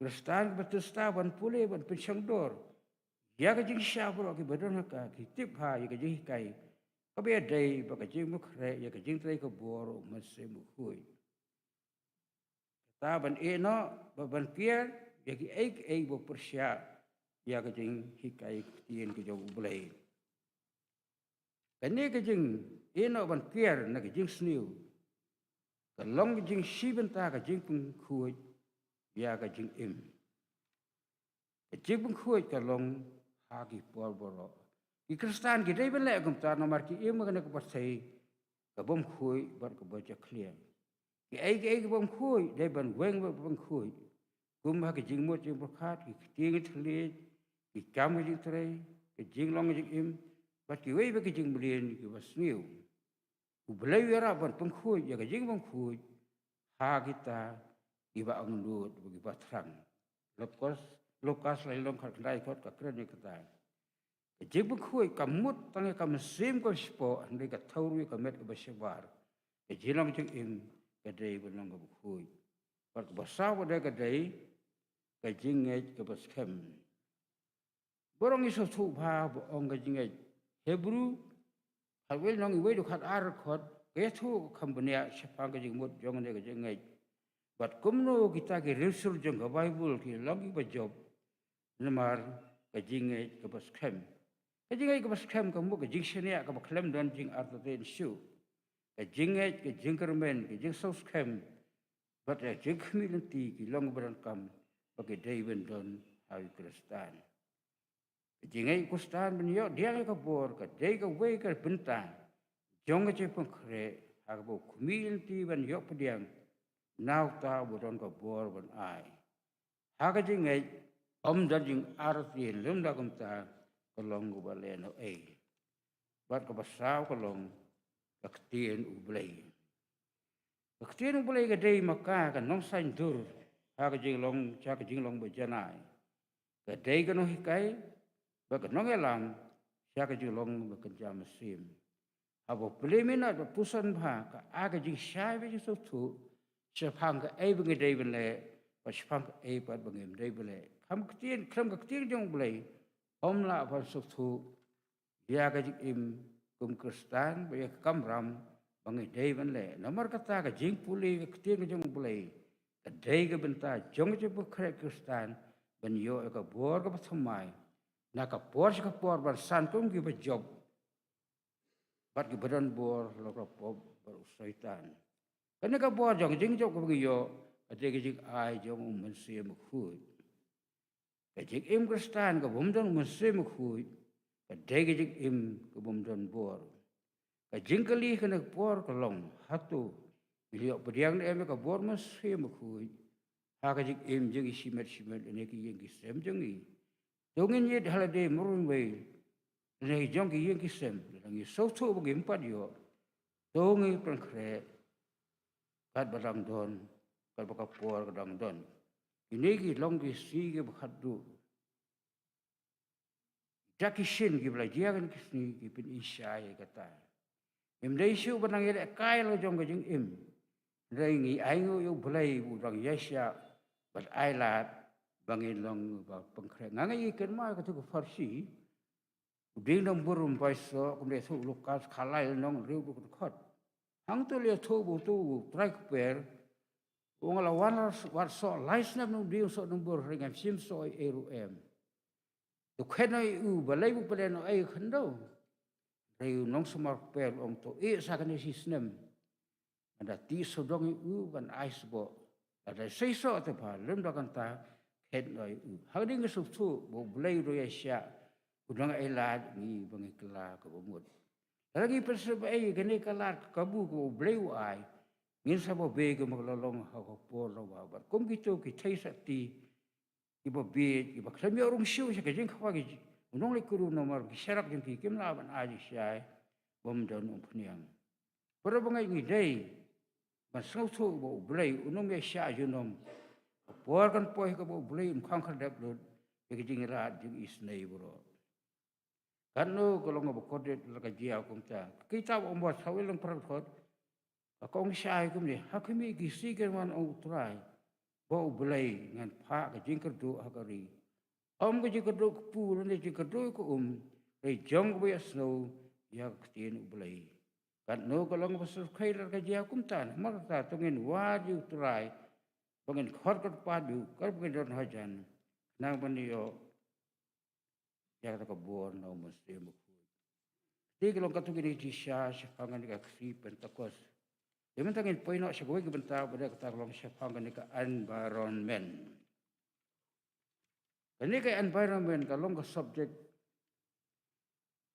Khristan kiba tista ban pule, ban pynshongdor ïa ka jingshisha baroh kiba don ha ka, ki tip ha ïa ka jinghikai kaba ïadei bad ka jingpynkhreh ïa ka jingtrei ka bor u Mynsiem Bakhuid. Kata ban ïehnoh bad ban kiar ïa kiei kiei ba pyrshah ïa ka jinghikai ka ktien ka jong U Blei. Kane ka jingïehnoh ban kiar na ka jingsniew ka long ka jingshibynta ka jingpynkhuid ïa ka jingim. Ka jingpynkhuid ka long ha ki por baroh. Ki Khristan ki dei ban leh kumta namar ki im ha kane ka pyrthei ka bym khuid bad kaba jakhlia. Kiei kiei ki bym khuid dei ban weng bad ban khuid, kum ha ka jingmut jingpyrkhat, ki ktien ki thylliej, ki kam ki jingtrei, ka jinglong ka jingim, bad kiwei pat ki jingmlien kiba sniew. U Blei u ïarap ban pynkhuid ïa ka jingbymkhuid ha kita kiba angnud bad kiba thrang. Lukas, Lukas lai long khatkhyndai dkhot ka kren ïa kata. Ka jingpynkhuid kam mut tang ïa ka mynsiem kaba shapoh, hynrei ka thew ruh ïa ka met kaba shabar. Ka jinglong jingim ka dei ban long kaba khuid. Bad kaba saw ka dei, ka dei ka jingngeit kaba skhem. Baroh ngi sngewthuh bha ba ong ka jingngeit. Hebru khatwei lynnong wei dkhot ar, dkhot, ka ïathuh kham bniah shaphang ka jingmut jong kane ka jingngeit. Bad kumno kita ki riewsur jong ka Baibl ki long kiba jop namar ka jingngeit kaba skhem. Ka jingngeit kaba skhem ka mut ka jingshaniah kaba khlem don jingartatien shuh. Ka jingngeit, ka jingkyrmen, ka jingsngewskhem bad ka jingkhmih lynti ki long ba donkam ba ki dei ban don ha u Khristan. Ka jingngeit u Khristan ban ïoh pdiang ïa ka bor ka dei kawei ka bynta jong ka jingpynkhreh ha kaba u khmih lynti ban ïoh pdiang na uta uba don ka bor ban ai. Ha ka jingngeit ym don jingartatien, lymda kumta ka long kaba lehnohei. Bad kaba saw ka long ka ktien U Blei. Ka ktien U Blei ka dei ma ka ka nongsaiñdur ha ka jinglong sha ka jinglong ba janai. Ka dei ka nonghikai bad ka nongïalam sha ka jinglong ba kynja mynsiem. Haba pule minot bad puson bha, ka ai ka jingshai bad jingsngewthuh shaphang kaei ba ngi dei ban leh bad shaphang kaei pat ba ngim dei ban leh. Khlem ka ktien, khlem ka ktien jong U Blei ym lah ban sngewthuh ïa ka jingim kum Khristan bad ïa ka kamram ba ngi dei ban leh. Namar kata ka jingpule ka ktien ka jong U Blei ka dei ka bynta jong ka jingpynkhreh Khristan ban ïoh ïa ka bor kaba thymmai na ka por sha ka por, ban san kum kiba jop bad kiba don bor halor ka pop bad u Soitan. Kane ka bor jong ka jingjop kaba ngi ïoh ka dei ka jingai jong u Mynsiem Bakhuid. Ka jingim Khristan ka bym don u Mynsiem Bakhuid ka dei ka jingim ka bym don bor. Ka jingkylli kane ka por ka long, hato ngi la ïoh pdiang ne em ïa ka bor Mynsiem Bakhuid ha ka jingim jong ngi shimet shimet lane ki ïing ki sem jong ngi? To ngin ïit ha lade marwei lane jong ki ïing ki sem, lada ngi sngewthuh ba ngim pat ïoh, to ngi pynkhreh katba dang don, katba ka por ka dang don. Kine ki long ki sngi kiba khatduh. Da ki shin kiba la jia kine ki sngi ki pyni shai ïa kata. Ngim dei shuh ban nang ïalehkai la jong ka jingim. Hynrei ngi ainguh ïa U Blei ba u dang ïaishah bad ai lad ba ngin long ba pynkhreh. Nga ngeit ngi kynmaw ïa katu ka pharshi, u dieng duh bur um bai soh, kumba ïathuh Lukas khatlai lynnong hynriew dkhot. Hangto la ïathuh ba uto u trai kper u ong, nga la wan wad soh lai snem na u dieng soh duh bur, hynrei ngam shym soh ei ei ruh em. To khet noh ïa u, balei ba u pynlehnohei khyndew? Hynrei u nongsumar kper u ong, to ïeh sa kane shi snem. Ngan da tih sawdong ïa u, ngan ai sboh. Lada sei soh te bha, lymda kumta khet noh ïa u. Ha kane ngi sngewthuh ba U Blei u dang ïaishah, u dang ai lad ïa ngi ba ngin kylla kaba mut. Lada ngi pynsngewbha ïa kane ka lad ka kabu kaba U Blei u ai, ngin sa babe kumba la long ha ka por la wan. Bad kum kito ki theisotti kiba bieit, kiba khlem ïoh rung shuh sha ka jingkhawai, ki, u nongleit kyrduh namar ki sharak jong ki kim lah ban ai jingshai bym don umphniang. Para bangeit, ngi dei ban sngewthuh ba U Blei un ym ïaishah junom. Ka por kan poi kaba U Blei un khang khyrdep lut ïa ka jingïarap jong isynei baroh. Katno ka long kaba kordit lada ka jia kumta. Ka kitab Amos saw lynnong phra dkhot ka ong shai kumne, ha khmih ki sngi kan wan, ong U Trai, ba U Blei, ngan phah ka jingkyrduh ha ka ri. Ym ka jingkyrduh kpu lane jingkyrduh ka um, hynrei jong kaba ïohsngew ïa ka ktien U Blei. Katno ka long ba syrkhei lada ka jia kumta, namar kata to ngin wad ïa U Trai, ba ngin khot kyrpad ïa u, kaba ngin don hajan, khnang ban ïoh ïa kata ka bor na U Mynsiem Bakhuid. Te ka long katto katne ki jingshisha shaphang kane ka Ksiew Pentekost. Te mynta ngin poi noh sha kawei ka bynta, ba dei kata ka long shaphang kane ka environment. Kane ka environment ka long ka subject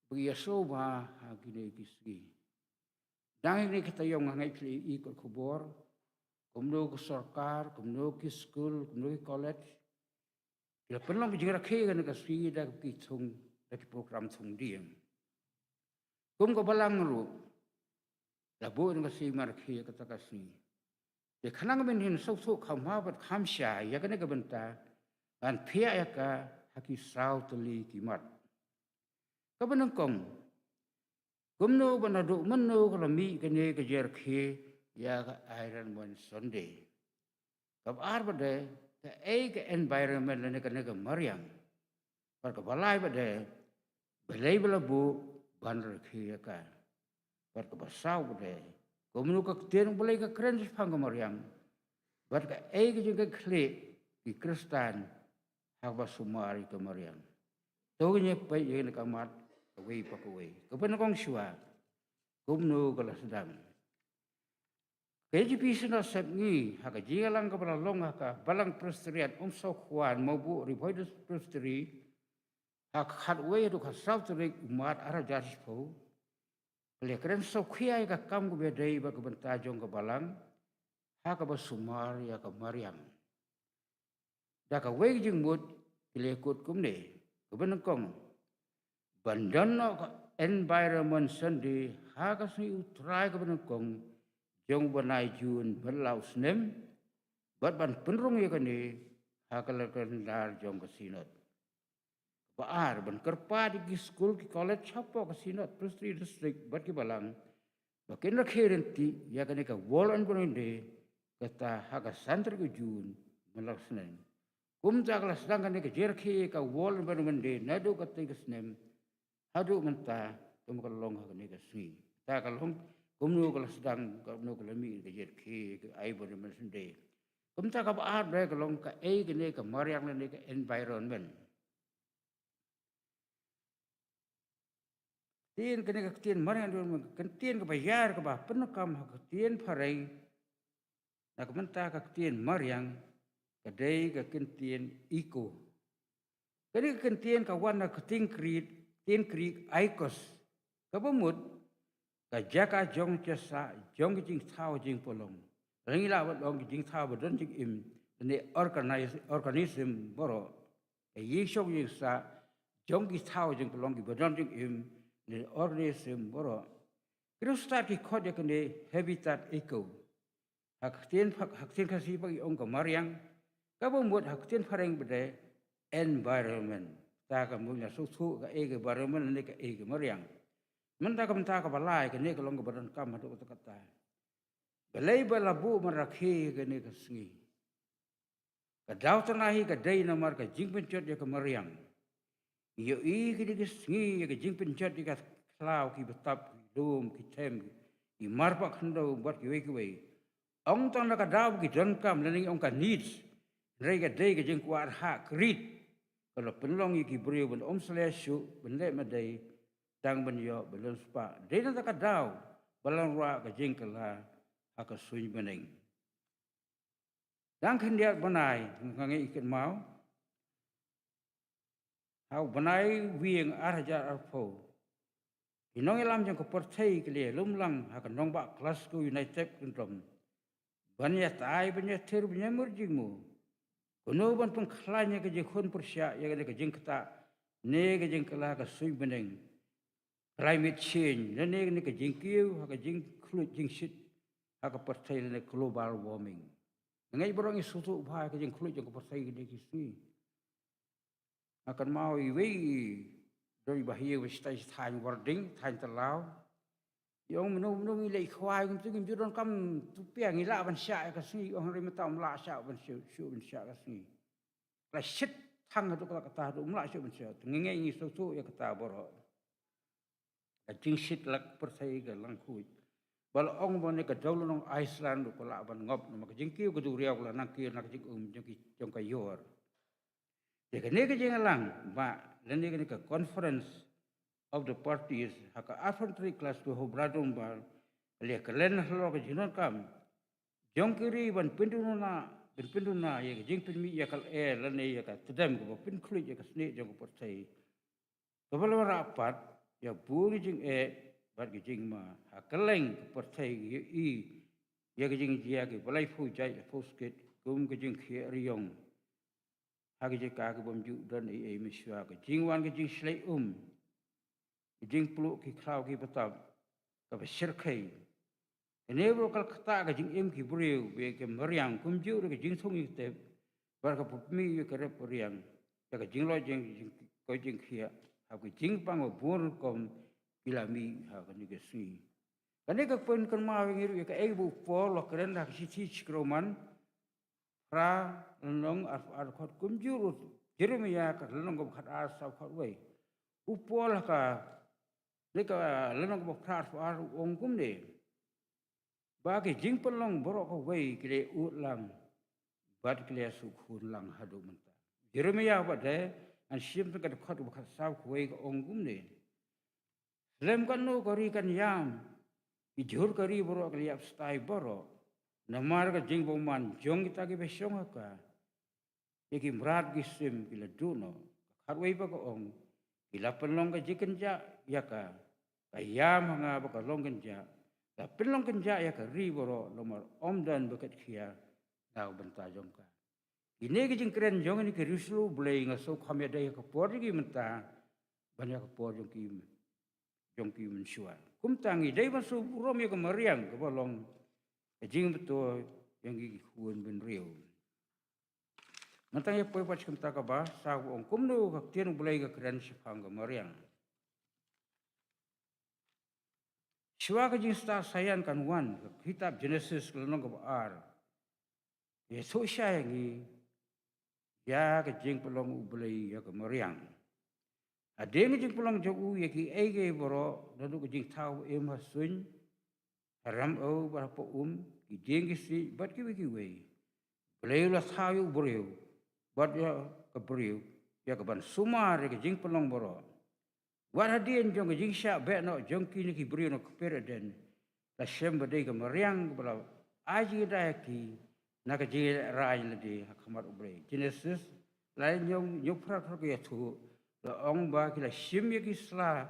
ba ïa sngewthuh bha ha kine ki sngi. Dang ha kine ki taïew nga ngeit phi la ïohi ka khubor, kumno ka sorkar, kumno ki skul, kumno ki college, ki la pynlong ka jingrakhe kane ka sngi da ki thung, da ki program thung dieng. Kum ka Balang ruh la buh ïa ka sngi ban rakhe ïa kata ka sngi. Te khnang ban ïa sngewthuh kham bha bad kham shai ïa kane ka bynta, ngan phiah ïa ka ha ki saw tylli ki mat. Kaba nyngkong, kumno bad naduh mynno ka la mih kane ka jingrakhe ïa ka Environment Sunday. Kaba ar pat de, kaei ka environment lane kane ka mariang. Bad kaba lai pat de, balei ba la buh ban rakhe ïa ka. Bad kaba saw pat de, kumno ka ktien U Blei ka kren shaphang ka mariang. Bad kaei ka jingkitkhlieh ki Khristan ha kaba sumar ïa ka mariang. To ngin ïa peit ïa kane ka mat kawei pa kawei. Kaba nyngkong shuwa, kumno ka la sdang. Ka K J B Synod Sepngi, ha ka jingïalang kaba la long ha ka Balang Presbyterian Umsaw Khwan Mawbuh Revival Presbytery, ha ka khatwei haduh ka saw tarik u March arhajar shiphew, ka la kren sngewkhia ïa ka kam kaba ïadei bad ka bynta jong ka Balang ha kaba sumar ïa ka mariang. Da kawei ka jingmut ki la kut kumne, kaba nyngkong, ban don noh ka Environment Sunday ha ka sngi U Trai kaba nyngkong jong u bnai June bad la u snem, bad ban pynrung ïa kane ha ka kalendar jong ka Synod. Ba ar, ban kyrpad ïa ki skul ki college hapoh ka Synod Presbytery District bad ki Balang ba kin rakhe ryntih ïa kane ka World Environment Day, kata ha ka san tarik u June man la ka snem. Kumta ka la sdang kane ka jingrakhe ïa ka World Environment Day naduh katei ka snem haduh mynta, kumta ka long ha kane ka sngi. Kata ka long kumno ka la sdang, kumno ka la mih ka jingrakhe ïa ka Environment Day. Kumta kaba ar de ka long kaei kane ka mariang lane ka environment. Ktien kane ka ktien mariang, ka ktien kaba ïar kaba pyndonkam ha ka ktien phareng na ka bynta ka ktien mariang, ka dei ka ktien eco. Kane ka ktien ka wan na ka ktien Greek, ktien Greek oikos, kaba mut ka jaka jong ka jingïasah jong ki jingthaw jingpynlong. Lane ngi lah ban ong ki jingthaw ba don jingim, lane organis-, organism baroh. Ka ïing shong ïing sah jong ki thaw jingpynlong kiba don jingim, lane organism baroh. Ki riewstad ki khot ïa kane habitat eco. Ha ka ktien pha-, ha ka ktien Khasi pat ki ong ka mariang, kaba mut ha ka ktien phareng pat de environment. Te ka mut ngi sngewthuh kaei ka environment lane kaei ka mariang. Mynta ka bynta kaba lai, kane ka long kaba donkam haduh katta katta. Balei ba la buh ban rakhe kane ka sngi. Ka daw tang hi ka dei namar ka jingpynjot ïa ka mariang. Ïohi kine ki sngi ïa ka jingpynjot ïa ka khlaw, ki btap, ki lum, ki them, ki marpa khyndew bad kiwei kiwei. Ong tang na ka daw ba ki donkam lane ong ka needs. Hynrei ka dei ka jingkwah rhah krit ka la pynlong ïa ki briew ban ym sleh shuh, ban leh ma dei, tang ban ïoh ban lum spah. Dei na kata ka daw ba la wanrah ka jingkylla ha ka suiñ bneng. Dang khyndiat bnai, nga ngeit kynmaw, ha u bnai Iwïong arhajar arphew, ki nongïalam jong ka pyrthei ki la lum lang ha ka nongbah Glasgow, United Kingdom, ban ïatai, ban ïathir, ban ïamir jingmut. Kumno ban pynkhlaiñ ïa ka jingkhun pyrshah ïa kane ka jingktah ne ka jingkylla ka suiñ bneng, climate change, lane kane ka jingkiew ha ka jingkhluit jingshit ha ka pyrthei lane global warming. Nga ngeit baroh ngi sngewthuh bha ïa ka jingkhluit jong ka pyrthei kine ki sngi. Nga kynmaw iwei i don i bahaïing ba shi thaiñ Warding, thaiñ Tlaw. I ong mynno mynno ngi leit khwai kumtu ngim ju donkam tu pia, ngi lah ban shah ïa ka sngi, ong hynrei mynta ym lah shah ban shu, shu ban shah ka sngi. La shit thang haduh katta katta haduh ym lah shuh ban shah. Te ngi ngeit ngi sngewthuh ïa kata baroh. ka jingshit la ka pyrthei ka lang khuid. Ba la ong ba ne ka dewlynnong Iceland ruh ka lah ban ngop namar ka jingkiew ka duriaw ka la nangkiew na ka jingum jong ki, jong ka ïor. Te kane ka jingïalang ba lane kane ka Conference of the Parties ha ka arphew tarik Glasgow ha Bradon Bar, ka la ïakren halor ka jingdonkam jong ki ri ban pynduna, ban pynduna ïa ka jingpynmih ïa ka lyer lane ïa ka tdem kaba pynkhluit ïa ka snieh jong ka pyrthei. Kaba la wanrah pat ïa bun ki jingeh bad ki jingma ha kylleng ka pyrthei, ïa i, ïa ka jingjia kiba laiphew jait laiphew skit kum ka jingkhiah riong ha ki jaka ki bym ju don ei ei mynshuwa, ka jingwan ka jingshlei um, ka jingpluh ki khlaw ki btap kaba shyrkhei. Kane baroh ka la ktah ka jingim ki briew ba ïa ka mariang kumjuh ruh ka jingthung jingtep, bad ka pynmih ïa ka rep ka riang, ïa ka jingloit jing, jing, ka jingkhiah, ha ka jingpang ba bun rukom ki la mih ha kane ka sngi. Kane ka pynkynmaw ïa ngi ruh ïa kaei ba u Paul u la kren ha ka shithi sha ki Roman, phra lynnong arphew ar dkhot kumjuh ruh Jeremiah ka lynnong kaba khatar saw khatwei. U Paul ha ka, ne ka lynnong kaba phra arphew ar u ong kumne: Ba ki jingpynlong baroh kawei ki la ud lang bad ki la shu khun lang haduh mynta. Jeremiah ba dei, ngan shim tang ka dkhot kaba khatsaw kawei ka ong kumne: Lem katno ka ri kan ïam, ki jhur ka ri baroh ki la ïap stai baroh, namar ka jingbymman jong kita kiba shong ha ka. Ïa ki mrad ki sim ki la duh noh. Ka khatwei ba ka ong: Ki la pynlong ka jingkynjah ïa ka, ka ïam ha nga ba ka long kynjah. La pynlong kynjah ïa ka ri baroh, namar ym don ba kat khia na ka bynta jong ka. Kine ki jingkren jong kine ki riewshibun Blei nga sngew kham ïadei ha ka por jong ki mynta ban ïa ka por jong ki, jong ki mynshuwa. Kumta ngi dei ban sngewburom ïa ka mariang kaba long ka jingbynta ïa ngi ki khun bynriew. Mynta ngin ïa poi pat sha ka bynta kaba saw, kaba ong kumno ka ktien U Blei ka kren shaphang ka mariang. Shuwa ka jingstad saian kan wan, ka kitab Genesis ka lynnong kaba ar, ïathuh shai ïa ngi ïa ka jingpynlong U Blei ïa ka mariang. Hadien ka jingpynlong jong u ïa kiei kiei baroh, naduh ka jingthaw ba im ha suiñ, ha rymaw bad ha pop um, ki dieng ki siej bad kiwei kiwei, U Blei u la thaw ïa u briew bad ïa ka briew ïa ka ban sumar ïa ka jingpynlong baroh. Wat hadien jong ka jingshah beh noh jong kine ki briew na ka kper Eden, la shem ba dei ka mariang kaba la ai jingïada ïa ki na ka jingïalehrain lade ha khmat U Blei. Genesis lai, hynñiew, hynñiewphew phra ka ïathuh, la ong ba ki la shim ïa ki sla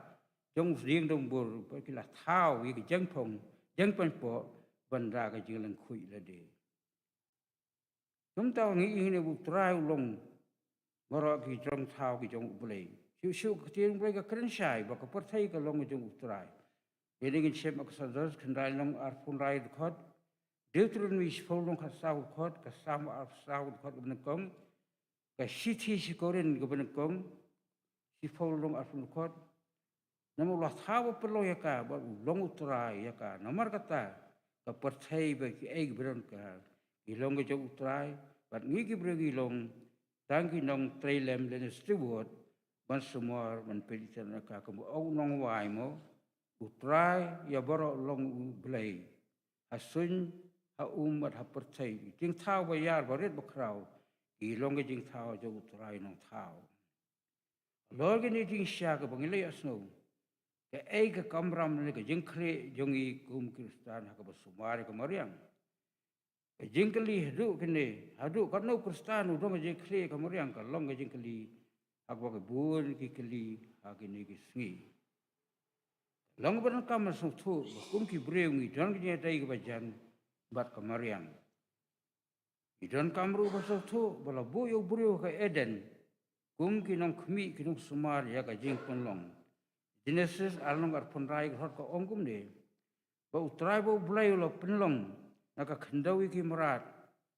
jong u dieng dumbur bad ki la thaw ïa ki jingpong, jingpynpoh ban da ka jinglyngkhuh lade. Kumta ngi ïohi ne ba U Trai u long baroh ki jrong thaw ki jong U Blei. Shuh shuh ka ktien U Blei ka kren shai ba ka pyrthei ka long ka jong U Trai. Ïa dei ngin shem Exodus khyndai lynnong arphew hynriew dkhot, Deuteronomi shiphew lynnong khatsaw dkhot, ka Salm arphew saw dkhot kaba nyngkong, ka shithi sha ki Korinth kaba nyngkong, shiphew lynnong arphew dkhot. Namar u la thaw ba pynlong ïa ka bad u long U Trai ïa ka. Namar kata ka pyrthei bad kiei kiba don ha ka, ki long ka jong U Trai, bad ngi ki briew ngi long tang ki nongtrei lem lane steward ban sumar ban peit ïa ka, kumba ong u nongwai mo: U Trai ïa baroh u long U Blei. Ha suiñ, ha um bad ha pyrthei, ki jingthaw ba ïar, ba rit ba khraw, ki long ki jingthaw jong U Trai Nongthaw. Halor kine ki jingshai kaba ngi la ïohsngew, kaei ka kamram ne ka jingkylli jong ngi kum Khristan ha kaba sumar ïa ka mariang? Ka jingkylli haduh kane, haduh katno u Khristan u don ka jingkylli ïa ka mariang, ka long ka jingkylli ha kaba bun ki kylli ha kine ki sngi. Long ba donkam ban sngewthuh ba kum ki briew ngi don ka jingïadei kaba jan bad ka mariang. Ngi donkam ruh ban sngewthuh ba la buh ïa u briew ha ka Eden kum ki nongkhmih, ki nongsumar ïa ka jingpynlong. Genesis ar lynnong arphew hynriew ka dkhot ka ong kumne: Ba U Trai ba U Blei u la pynlong na ka khyndew ïa ki mrad,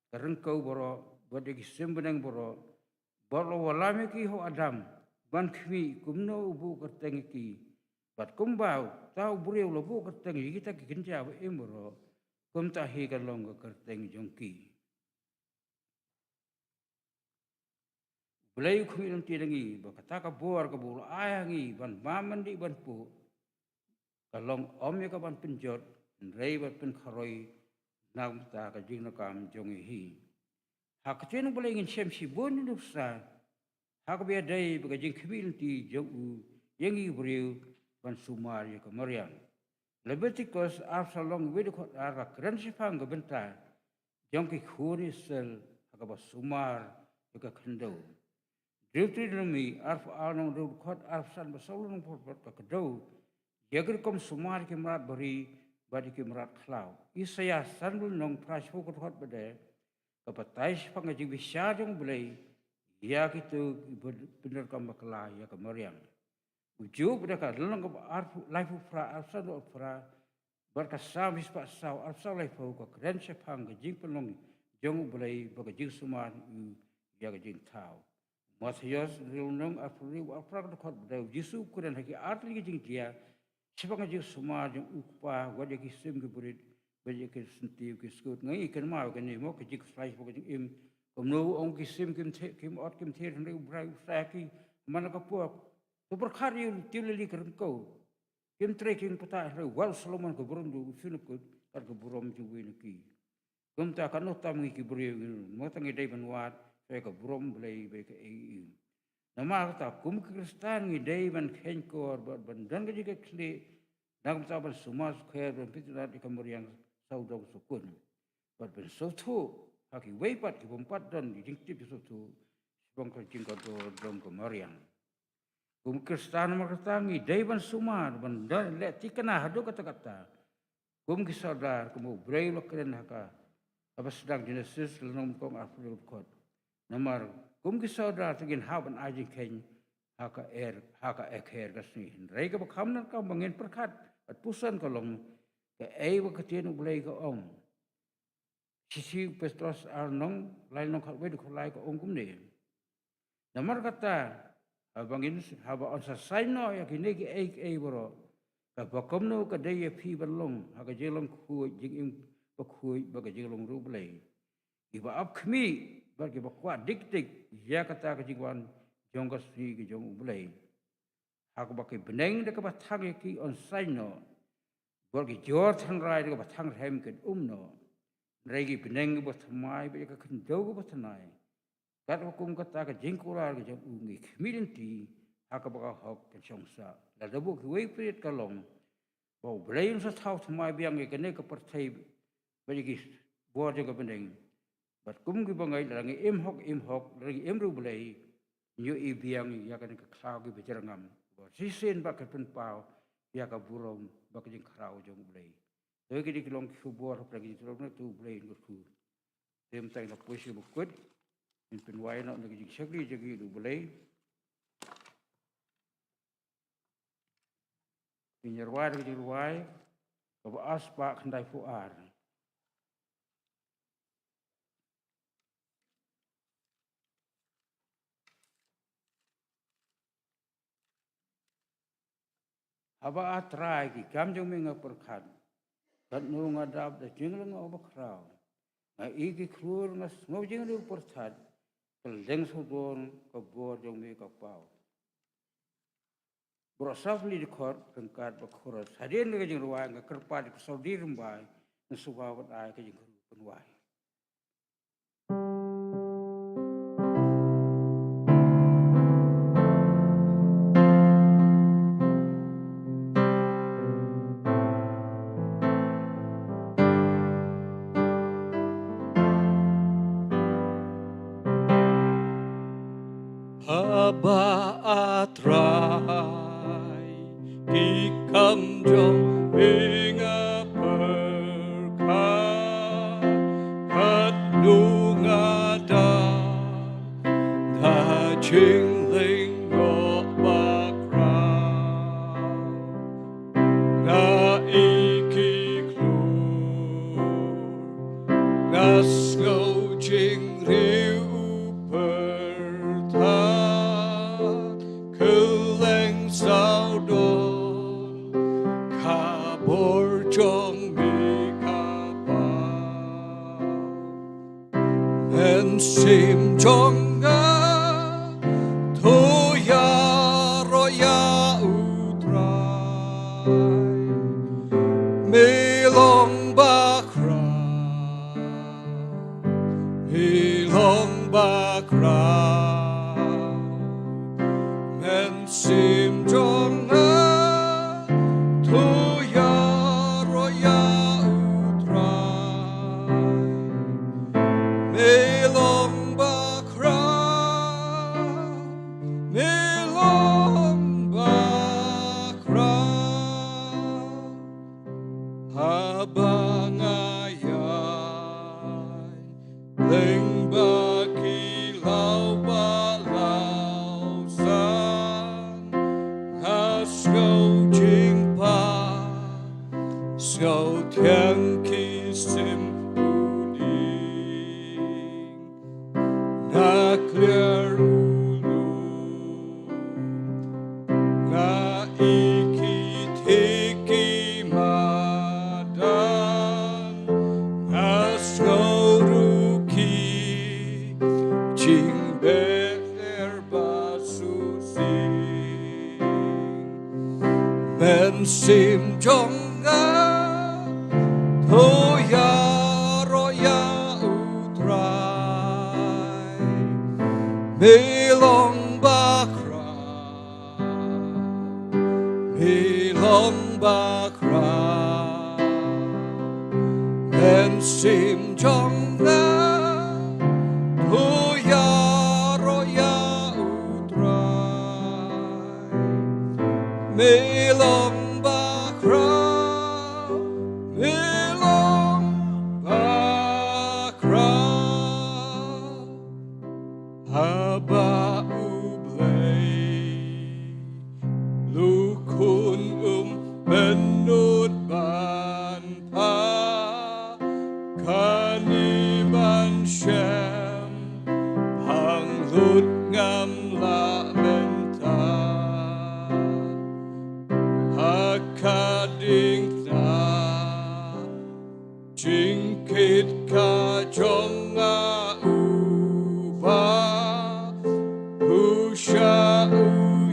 ka ryngkew baroh bad ïa ki sim bneng baroh, bad u la wallam ïa ki ha u Adam ban khmih kumno u buh kyrteng ïa ki. Bad kumba uta u briew u la buh kyrteng ïa kita ki kynja ba im baroh, kumta hi ka long ka kyrteng jong ki. U Blei u khmih lynti na ngi ba kata ka bor kaba u la ai ha ngi ban bam, ban dih, ban puh, ka long ym ïa ka ban pynjot, hynrei ban pynkharoi na ka bynta ka jingdonkam jong ngi hi. Ha ka ktien U Blei ngin shem shibun ïa u nuksa, ha kaba ïadei bad ka jingkhmih lynti jong u ïa ngi ki briew ban sumar ïa ka mariang. Leviticus arphew saw lynnong wei dkhot ar ka kren shaphang ka bynta jong ki khun Israel ha kaba sumar ïa ka khyndew. Deuteronomy arphew ar lynnong hynriew dkhot arphew san bad saw lynnong pyrkhat ka kdew ïa ki rukom sumar ïa ki mrad bari bad ïa ki mrad khlaw. Isaïah sanphew lynnong phra shiphew ka dkhot bad ka batai shaphang ka jingbishar jong U Blei ïa kito kiba pyndonkam bakla ïa ka mariang. U Job da ka lynnong kaba arphew, laiphew phra, arphew san, arphew phra, bad ka Salm shispah saw, arphew saw, laiphew, ka kren shaphang ka jingpynlong jong U Blei bad ka jingsumar ïa u ïa ka jingthaw. Mathaios hynriew lynnong arphew hynriew, arphew phra, ka dkhot ba da, U Jisu u kren ha ki ar tylli ki jingjia shaphang ka jingsumar jong U Kpa, wat ïa ki sim ki briew bad ïa ki syntiew ki skud. Ngi kynmaw kane mo, ka jingkhuslai shaphang ka jingim. Kumno u ong ki sim kim thied, kim ot kim thied, hynrei U Blei u sah ïa ki man la ka pok. To pyrkhat ïa u, tiew lili ka ryngkew. Kim trei kim pyrta, hynrei wat u Solomon ka burom jong u shu nukut kat ka burom jong uwei na ki. Kumta katno tam ngi ki briew ngi, mo tang ngi dei ban wad ïa ka burom Blei bad ïa kaei kaei. Namar kata kum ki Khristan ngi dei ban kheiñkor bad ban don ka jingkitkhlieh na ka bynta ban sumar sukher, ban pynitynnad ïa ka mariang sawdong sawkun, bad ban sngewthuh ha kiwei pat kiba ym pat don ki jingtip jingsngewthuh shaphang ka jingkontrol jong ka mariang. Kum ki Khristan namar kata ngi dei ban sumar, ban da leh thikna haduh katta katta. Kum ki sordar, kum U Blei u la kren ha ka, haba sdang Genesis lynnong nyngkong arphew hynriew dkhot. Namar kum ki sordar te ngin hap ban ai jingkheiñ ha ka er, ha ka ekher ka sngi. Hynrei kaba kham donkam ba ngin pyrkhat bad puson ka long kaei ba ka ktien U Blei ka ong. Shithi u Petros ar lynnong, lai lynnong khatwei dkhot lai ka ong kumne. Namar kata, haba ngin, haba yn sa saiñ noh ïa kine kiei kiei baroh, kaba kumno ka dei ïa phi ban long ha ka jinglong khuid, jingim bakhuid bad ka jinglong riewblei. Kiba ap khmih bad kiba kwah dik dik ïa kata ka jingwan jong ka sngi ka jong U Blei. Ha kaba ki bneng da kaba thang ïa ki yn saiñ noh, bad ki jor tynrai da kaba thang rhem kin um noh. Hynrei ki bneng kiba thymmai bad ïa ka khyndew kaba thynnai, katba kum kata ka jingkular ka jong u, ngi khmih lynti ha kaba ka hok kan shong sah. Lada buh kiwei pyrthei ka long ba U Blei un sa thaw thymmai biang ïa kane ka pyrthei bad ïa ki bor jong ka bneng. Bad kum kiba ngeit, lada ngi im hok, im hok, lada ngi im riewblei, ngi ïohi biang ïa kane ka khlaw kiba jyrngam, ba shisien ba ka pynpaw ïa ka burom bad ka jingkhraw jong U Blei. Te kine ki long ki khubor hapdeng ki jingthrang na U Blei, ngut khu. Te mynta ngin ïa poi sha bakut, ngin pynwai noh na ka jingshakri jong ngi ïa U Blei. Ngin ïa rwai da ka jingrwai kaba ar spah khyndaiphew ar. Haba, A Trai, ki kam jong me nga pyrkhat, katno nga dap da jinglong nga uba khraw. Nga ïohi khlur, nga sngew jingriewpyrthat, kylleng sawdong ka bor jong me ka paw. Baroh saw tylli dkhot ryngkat bad chorus. Hadien ka jingrwai nga kyrpad ïa ka sawdong rymbai, nga sngewbha ban ai ka jingkyrkhu pynwai. Haba, A Trai, ki kam jong me nga pyrkhat, katno nga dap da jinglong nga uba khraw. Nga ïohi khlur, nga sngew jingriewpyrthat, kylleng sawdong ka bor jong me ka paw. Mynsiem jong nga, to Sim jong nga, to ïaroh ïa U Trai. Me long bakhraw, me long bakhraw. Haba nga ïaid lyngba ki law ba law san, nga sngew jingpang, sngew thiang ki sim u ding. Nga kliar u lum, nga i ki thik ki madan, nga sngew ruh ki jingbeh ter ba shisien. Mynsiem jong nga, to ïaroh ïa U Trai. Me long bakhraw, me long bakhraw. Mynsiem jong nga, to ïaroh ïa U Trai. Me long bakhraw, me long bakhraw. Haba U Blei, u khun um pynnud ban pha, kane ban shem pang lut ngam lah mynta. Ha ka diengphna jingkit ka jong nga uba pyrshah u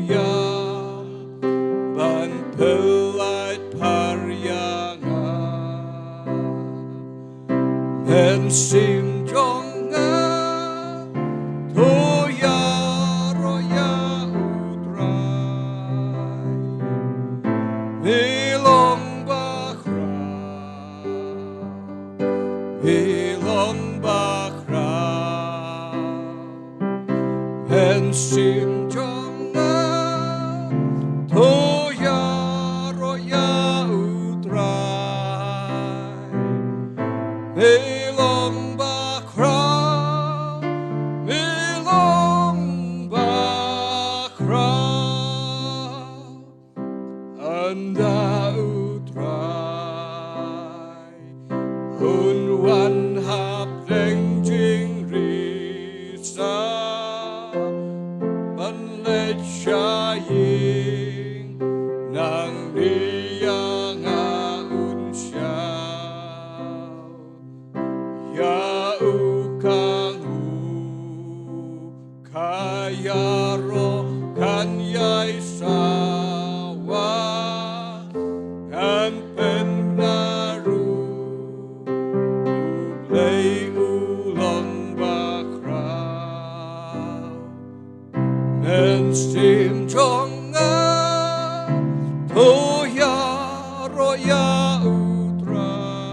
ïam ban pyllait phar ïa nga. Mynsiem jong nga, to ïaroh ïa U Trai. Me long bakhraw, me long bakhraw. Mynsiem jong nga, to ïaroh ïa U Trai. Me long bakhraw, me long bakhraw. Ynda U Trai un wan hapdeng jingri sa ban leit sha ïing, nangne ïa nga un shah ïa u kang u ka ïaroh kan ïai sawa, kan pynbna ruh U Blei u long bakhraw. Mynsiem jong nga, to ïaroh ïa U Trai.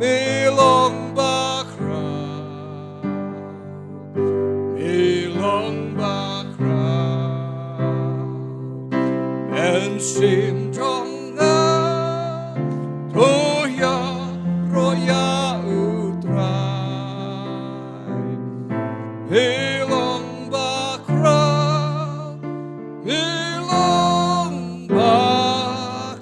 Me long bakhraw, me long bakhraw. Mynsiem jong nga, to ïaroh ïa U Trai. Me long bakhraw, me long bakhraw.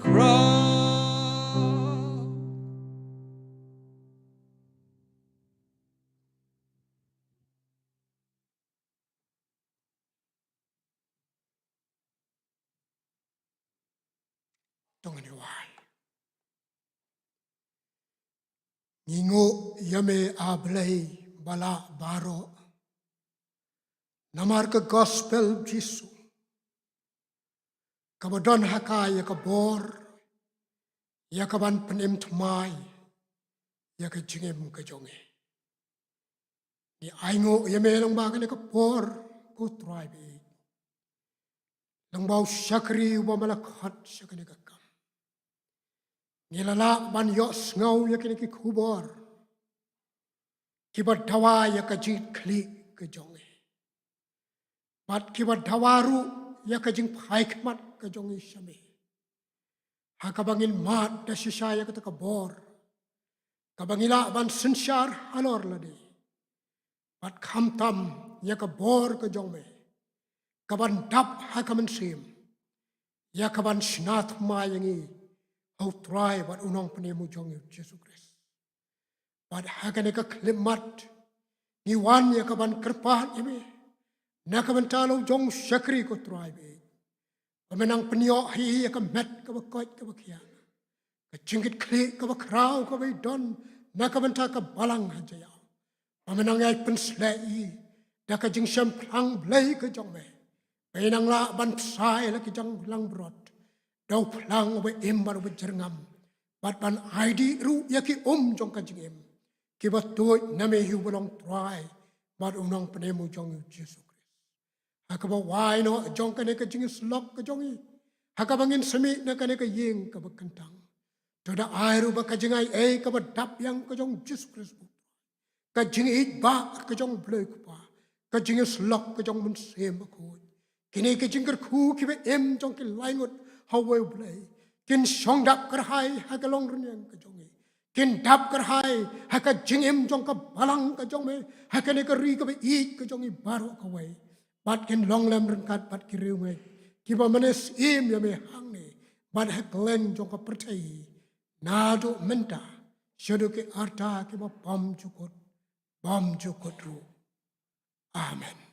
To ngin ïa wai. Ngi nguh ïa me, A Blei ba lah baroh, namar ka gospel Jisu, kaba don ha ka ïa ka bor ïa ka ban pynim thymmai ïa ka jingim ka jong ngi. Ngi ainguh ïa me lyngba kane ka por, ko Trai ba ïeit. Lyngba u shakri uba me la khot sha kane ka kam, ngi la lah ban ïohsngew ïa kine ki khubor kiba dawa ïa ka jingkhlieh ka jong ngi, bad kiba dawa ruh ïa ka jingphai khmat ka jong ngi sha me, ha kaba ngin mad da shisha ïa kata ka bor kaba ngi lah ban synshar halor lade, bad khamtam ïa ka bor ka jong me kaban dap ha ka mynsiem, ïa kaban shna thymmai ïa ngi ha u Trai bad u Nongpynim u jong ngi u Jisu Khrist. Bad ha kane ka khyllipmat ngi wan ïa kaban kyrpad ïa me na ka bynta la u jong u shakri, ko Trai, ba me nang pynïoh hi ïa ka met kaba koit kaba khiah, ka jingkitkhlieh kaba khraw kaba i don na ka bynta ka balang ha Jaïaw, ba me nang ïai pynsleh i da ka jingshemphang Blei ka jong me, ba i nang lah ban bsa ïa la ki jinglang brot da u phlang uba im bad uba jyrngam, bad ban ai dih ruh ïa ki um jong ka jingim kiba tuid na me hi uba long Trai bad u Nongpynim u jong ngi u Jisu Khrist. Ha kaba wai noh jong kane ka jingïasyllok ka jong ngi, ha kaba ngin sa mih na kane ka ïing kaba kyntang, to da ai ruh ba ka jingai ei kaba dap ïa ka jong u Jisu Khrist, ka jingïeit ba ka jong u Blei u Kpa, ka jingïasyllok ka jong u Mynsiem Bakhuid, kine ki jingkyrkhu kiba im jong ki laingut ha uwei u Blei, kin shong dap kyrhai ha ka longrynïeng ka jong ngi, kin dap kyrhai ha ka jingim jong ka balang ka jong me ha kane ka ri kaba ïeit ka jong ngi baroh kawei, bad kin long lem ryngkat bad ki riewngeit kiba mane syiem ïa me hangne bad ha kylleng jong ka pyrthei, naduh mynta shaduh ki arta kiba bymjukut bymjukut ruh. Amen.